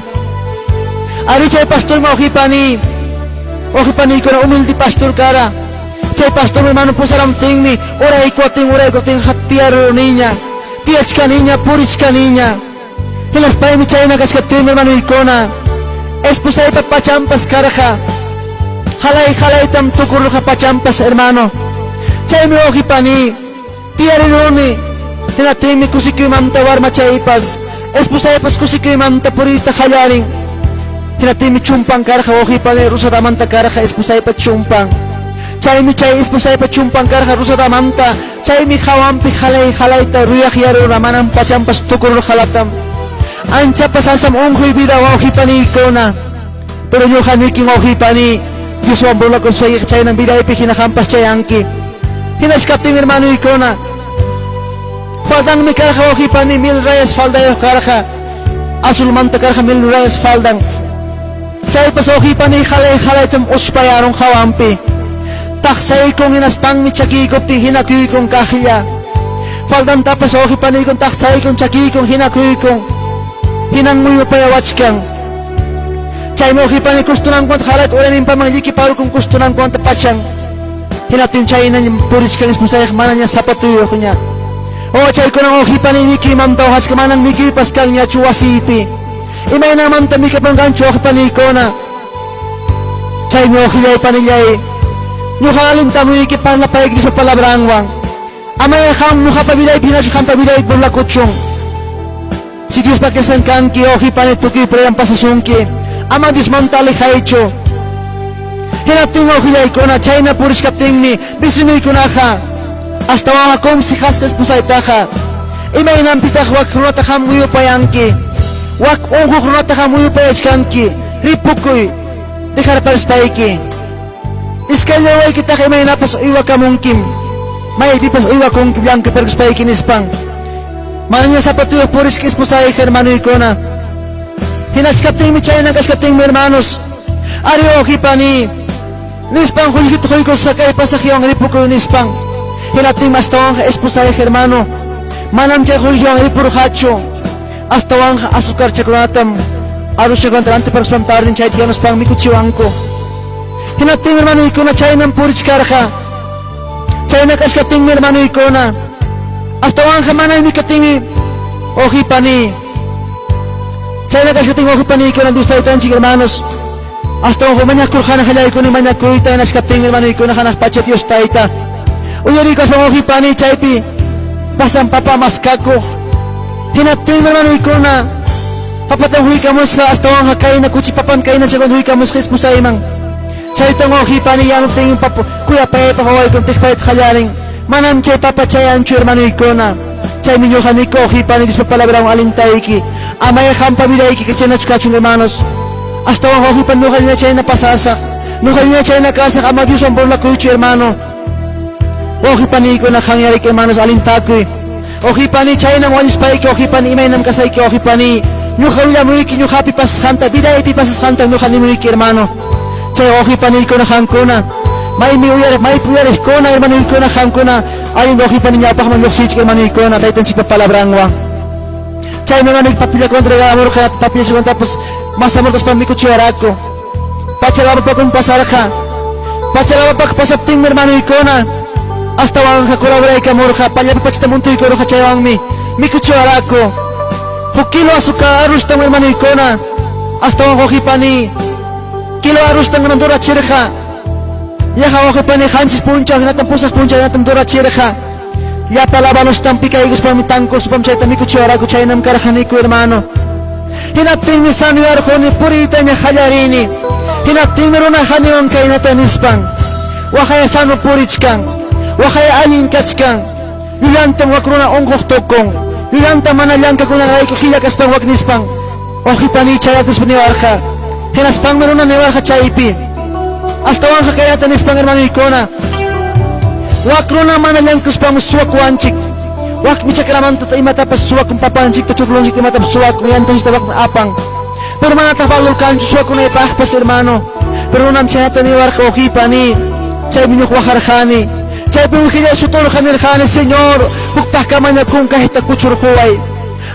Ari chay pastormi wawqipani wawqipaniykuna humilde pastor kara. Chay pastormi hermano pusaramtinmi uraykutin uraykutin tiyaruniña, tiyachkaniña, purichkaniña. Hinaspaymi chayna kachkaptinmi hermanoykuna esposaypa pachampas karqa. Halay halaytam tukururqa pachampas hermano. Chaymi wawqipani tiyariruni. Hinaptinmi kusikuymanta warmachaypas esposaypas kusikuymanta puriyta qallarin. Hinaptinmi chumpan karqa wawqipani rosadamanta karqa esposaypa chumpan. Chaymi chay esposaypa chumpan karqa rosadamanta. Chaymi hawanpi halay halayta ruyaqyarura manam pachampas tukururqalatam. Anchapas asam unquy vida wawqipaniykuna. Pero ñuqa nikin wawqipani Dioswan burlakuspaykiqa chaynam vidaypi hina qampas chayanki. Hinachkaptin hermanoykuna faldanmi karqa wawqipani mil rayas faldayuq karqa. Azulmanta karqa mil rayas faldan. Chaypas wawqipani halay halaytam uspayarun hawanpi. Taqsaykun hinaspanmi chakiykuptin hinakuykun kaqlla. Faldantapas wawqipaniykun taqsaykun chakiykun hinakuykun. Hinan muyupayawachkan. Chaymi wawqipani kustunankuanta halayta urayninpaman llikiparukun kustunankuanta pachan. Hinaptin chaynaña purichkan esposayqa manaña zapatuyuqña. Oh, chaykunan wawqipani mikuymanta waqachka manam mikuypas kanñachu wasiypi. Imaynamanta mikupanqanchu wawqipaniykuna. Chaymi wawqillay panillay, ñuqa alintamuyki parlapayki Diospa palabranwan. Amaya qam ñuqapa vidaypi hinachu qampa vidaypi burlakuchun. Si Diospa kesan kanki, wawqipani tukuy prueban pasasunki. Ama Diosmanta alejaychu. Hinaptin wawqillaykuna chayna purichkaptinmi vecinoykunaqa astawanqa consejasqa esposaytaqa imaynanpitaq wak runata qam muyupayanki, wak unquq runata qam muyupayachkanki, ripukuy dejarparispayki. Iskaylla wawaykitaqa imaynapas uywakamunkim, maypipas uywakunkim llamkaparkuspayki nispan. Manaña zapatuyuq purichka esposayqa hermanoykuna. Hinachkaptinmi chayna kachkaptinmi hermanos, ari wawqipani nispan qullqita quykusqa kay pasajewan ripukuy nispan. Hinaptinmi astawanqa esposayqa hermano, manam chay qullqiwan ripurqachu. Astawanqa azucarchakunatam arrozchakunata rantiparuspan tarden chayta yanuspan mikuchiwanku. Hinaptinmi hermanoykuna chaynam purichkarqa. Chayna kachkaptinmi hermanoykuna astawanqa mana mikaptinmi wawqipani. Chayna kachkaptinmi wawqipaniykuna Dios Taytanchik hermanos astawanqa mañakurqani qallaykuni mañakuyta hinachkaptinmi hermanoykuna hanaq pacha Dios Tayta uyariykuspan wawqipani chaypi pasan papa maskakuq. Hinaptinmi hermanoykuna papatam huykamusqa astawanqa kayna kuchi papan kayna chaykuna huykamusqa esposayman. Chaytan wawqipani yanuptin papa kuyapaypaq wawaykun tiqpayta qallarin. Manam chay papa chayanchu hermanoykuna. Chaymi ñuqa niku wawqipani Diospa palabranwan alintayki. Amaya qampa vidayki chaynachu kachun hermanos. Astawan wawqipani ñuqallaña chayna pasasaq. Ñuqallaña chayna kasaq ama Dioswan burlakuychu hermano. Wawqipaniykuna qanyarik hermanos alintakuy. Wawqipani chaynam wañuspayki wawqipani imaynam kasayki wawqipani. Ñuqa willamuyki ñuqapi pasasqanta vidaypi pasasqanta ñuqa nimuyki hermano. Chay wawqipaniykuna qamkuna maymi uyariq maypi uyariqkuna hermanoykuna qamkuna allin wawqipani ñawpaqman lluqsiychik hermanoykuna taytanchikpa palabranwan. Chaymi hermanoyki papillakunata regalamurqa papillakunatapas masamurtaspan mikuchiwaraku. Pachalavapakum pasarqa. Pachalavapak pasaptinmi hermanoykuna astawanqa colaboraykamurqa pallapa pachata muntuykurqa chaywanmi mikuchiwaraku. Huk kilo azúcar arroztam hermanoykuna astawan wawqipani kilo arroztam durachirqa. Yaqa wawqipani 7 punchaw hinatam 8 punchaw hinatam durachirqa. Llapa labanostam picaykuspanmi tankuspam chayta mikuchiwaraku chaynam karqaniku hermano. Hinaptinmi sanoyarquni puriytaña qallarini. Hinaptinmi runa haniwan kaynata nispan. Waqaya sano purichkan. Waqaya allin kachkan. Llullantam wak runa unquq tukun. Llullantam mana llankakunanrayku qilla kaspan wak nispan. Wawqipani chayratuspa niwarqa. Hinaspanmi runa niwarqa chaypi. Astawanqa kaynata nispan hermanoykuna, wak runa mana llankuspanmi suwakuwanchik. Wakmi chakramanta imatapas suwakun, papanchikta, chuklunchikta imatapas suwakun, yantanchikta wakmi apan. Pero manataq valor kanchu suwakunaypaqpas, hermano. Pero runam chaynata niwarqa, wawqiypani, chaymi ñuqa waqarqani. Chaypi wikillay suturqa nirqani, Señor, hukpaqkama mañakunka hita kuchurquway.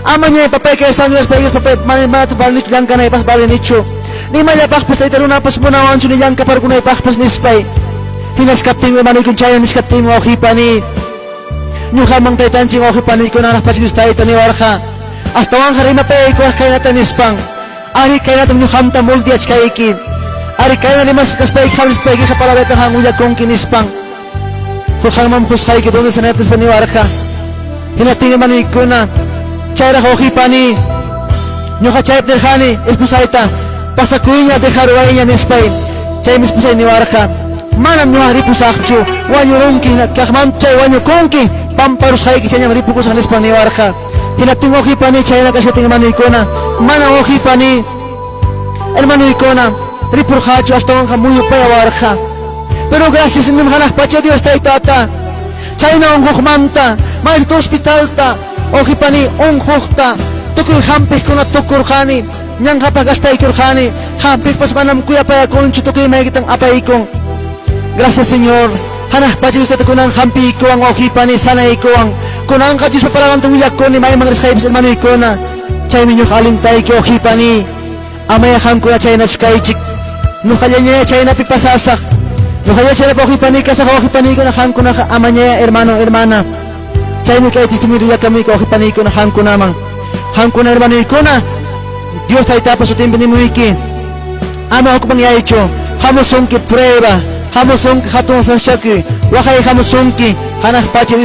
Amañay papay kay sañuyaspaykipas papay manataq valinichu llankanaypaqpas valinichu. Ni imallapaqpas tayta runapas munawanchu ni llankaparkunaypaqpas nispay. Hinachkaptinmi hermanoykuna chayna nichkaptinmi wawqiypani, ñuqaman taytanchik wawqipaniykuna hanaq pacha Dios tayta niwarqa, astawanqa rimapayaykuwaq kaynata nispan, Ari kaynatam ñuqamta moldeachkayki. Ari kayna rimasqa kaspayki qawrispaykiqa palabrata qan willakunki nispan. Qanman qusqayki donde sanayat nispa niwarqa. Hinaptin hermanoykuna, chayraq wawqiypani, ñuqa chaypi nirqani esposayta, pasakuyña, dejaruwayña nispay. Chaymi esposay niwarqa, manam ñuqa ripusaqchu, wañurunki, kaqmanta chay wañukunki, pamparusqayki chayñam ripukusaq nispa niwarqa. Hinaptin wawqiypani, chayna kashkatin hermanoykuna, mana wawqiypani, hermanoykuna, ripurqachu, astawanqa muyupayawarqa. Pero gracias nim hanaq pacha Dios taytata, chayna unquqmanta, mayta hospitalta, wawqiypani, unquqta, tukuy hampiqkuna tukurqani, ñanqapaq gastaykurqani, hampiqpas manam kuyapayakunchu, tukuy imaykitan apaykun. Gracias Señor, hanaq pacha Dios tayta kunan hampiykuwan, wawqiypani, sanaykuwan. Kunanqa Diospa palabranta willakuni, mayman risqaypas hermanoykuna. Chaymi ñuqa alintayki, wawqiypani, amaya qamkuna chaynachu kaychik. Ñuqallañaya chaynapi pasasaq. Ñuqalla chaynapi wawqiypani kasaq, wawqipaniykuna, qamkunaqa amañaya hermano, hermana. Chaymi kay testimonio willakamuyki wawqipaniykuna qamkunaman. Qamkuna hermanoykuna, Dios taytapa sutinpi nimuyki, ama hukmanyaychu, hamusunki prueba, hamusunki hatun sasachakuy, waqay hamusunki, hanaq pacha Dios.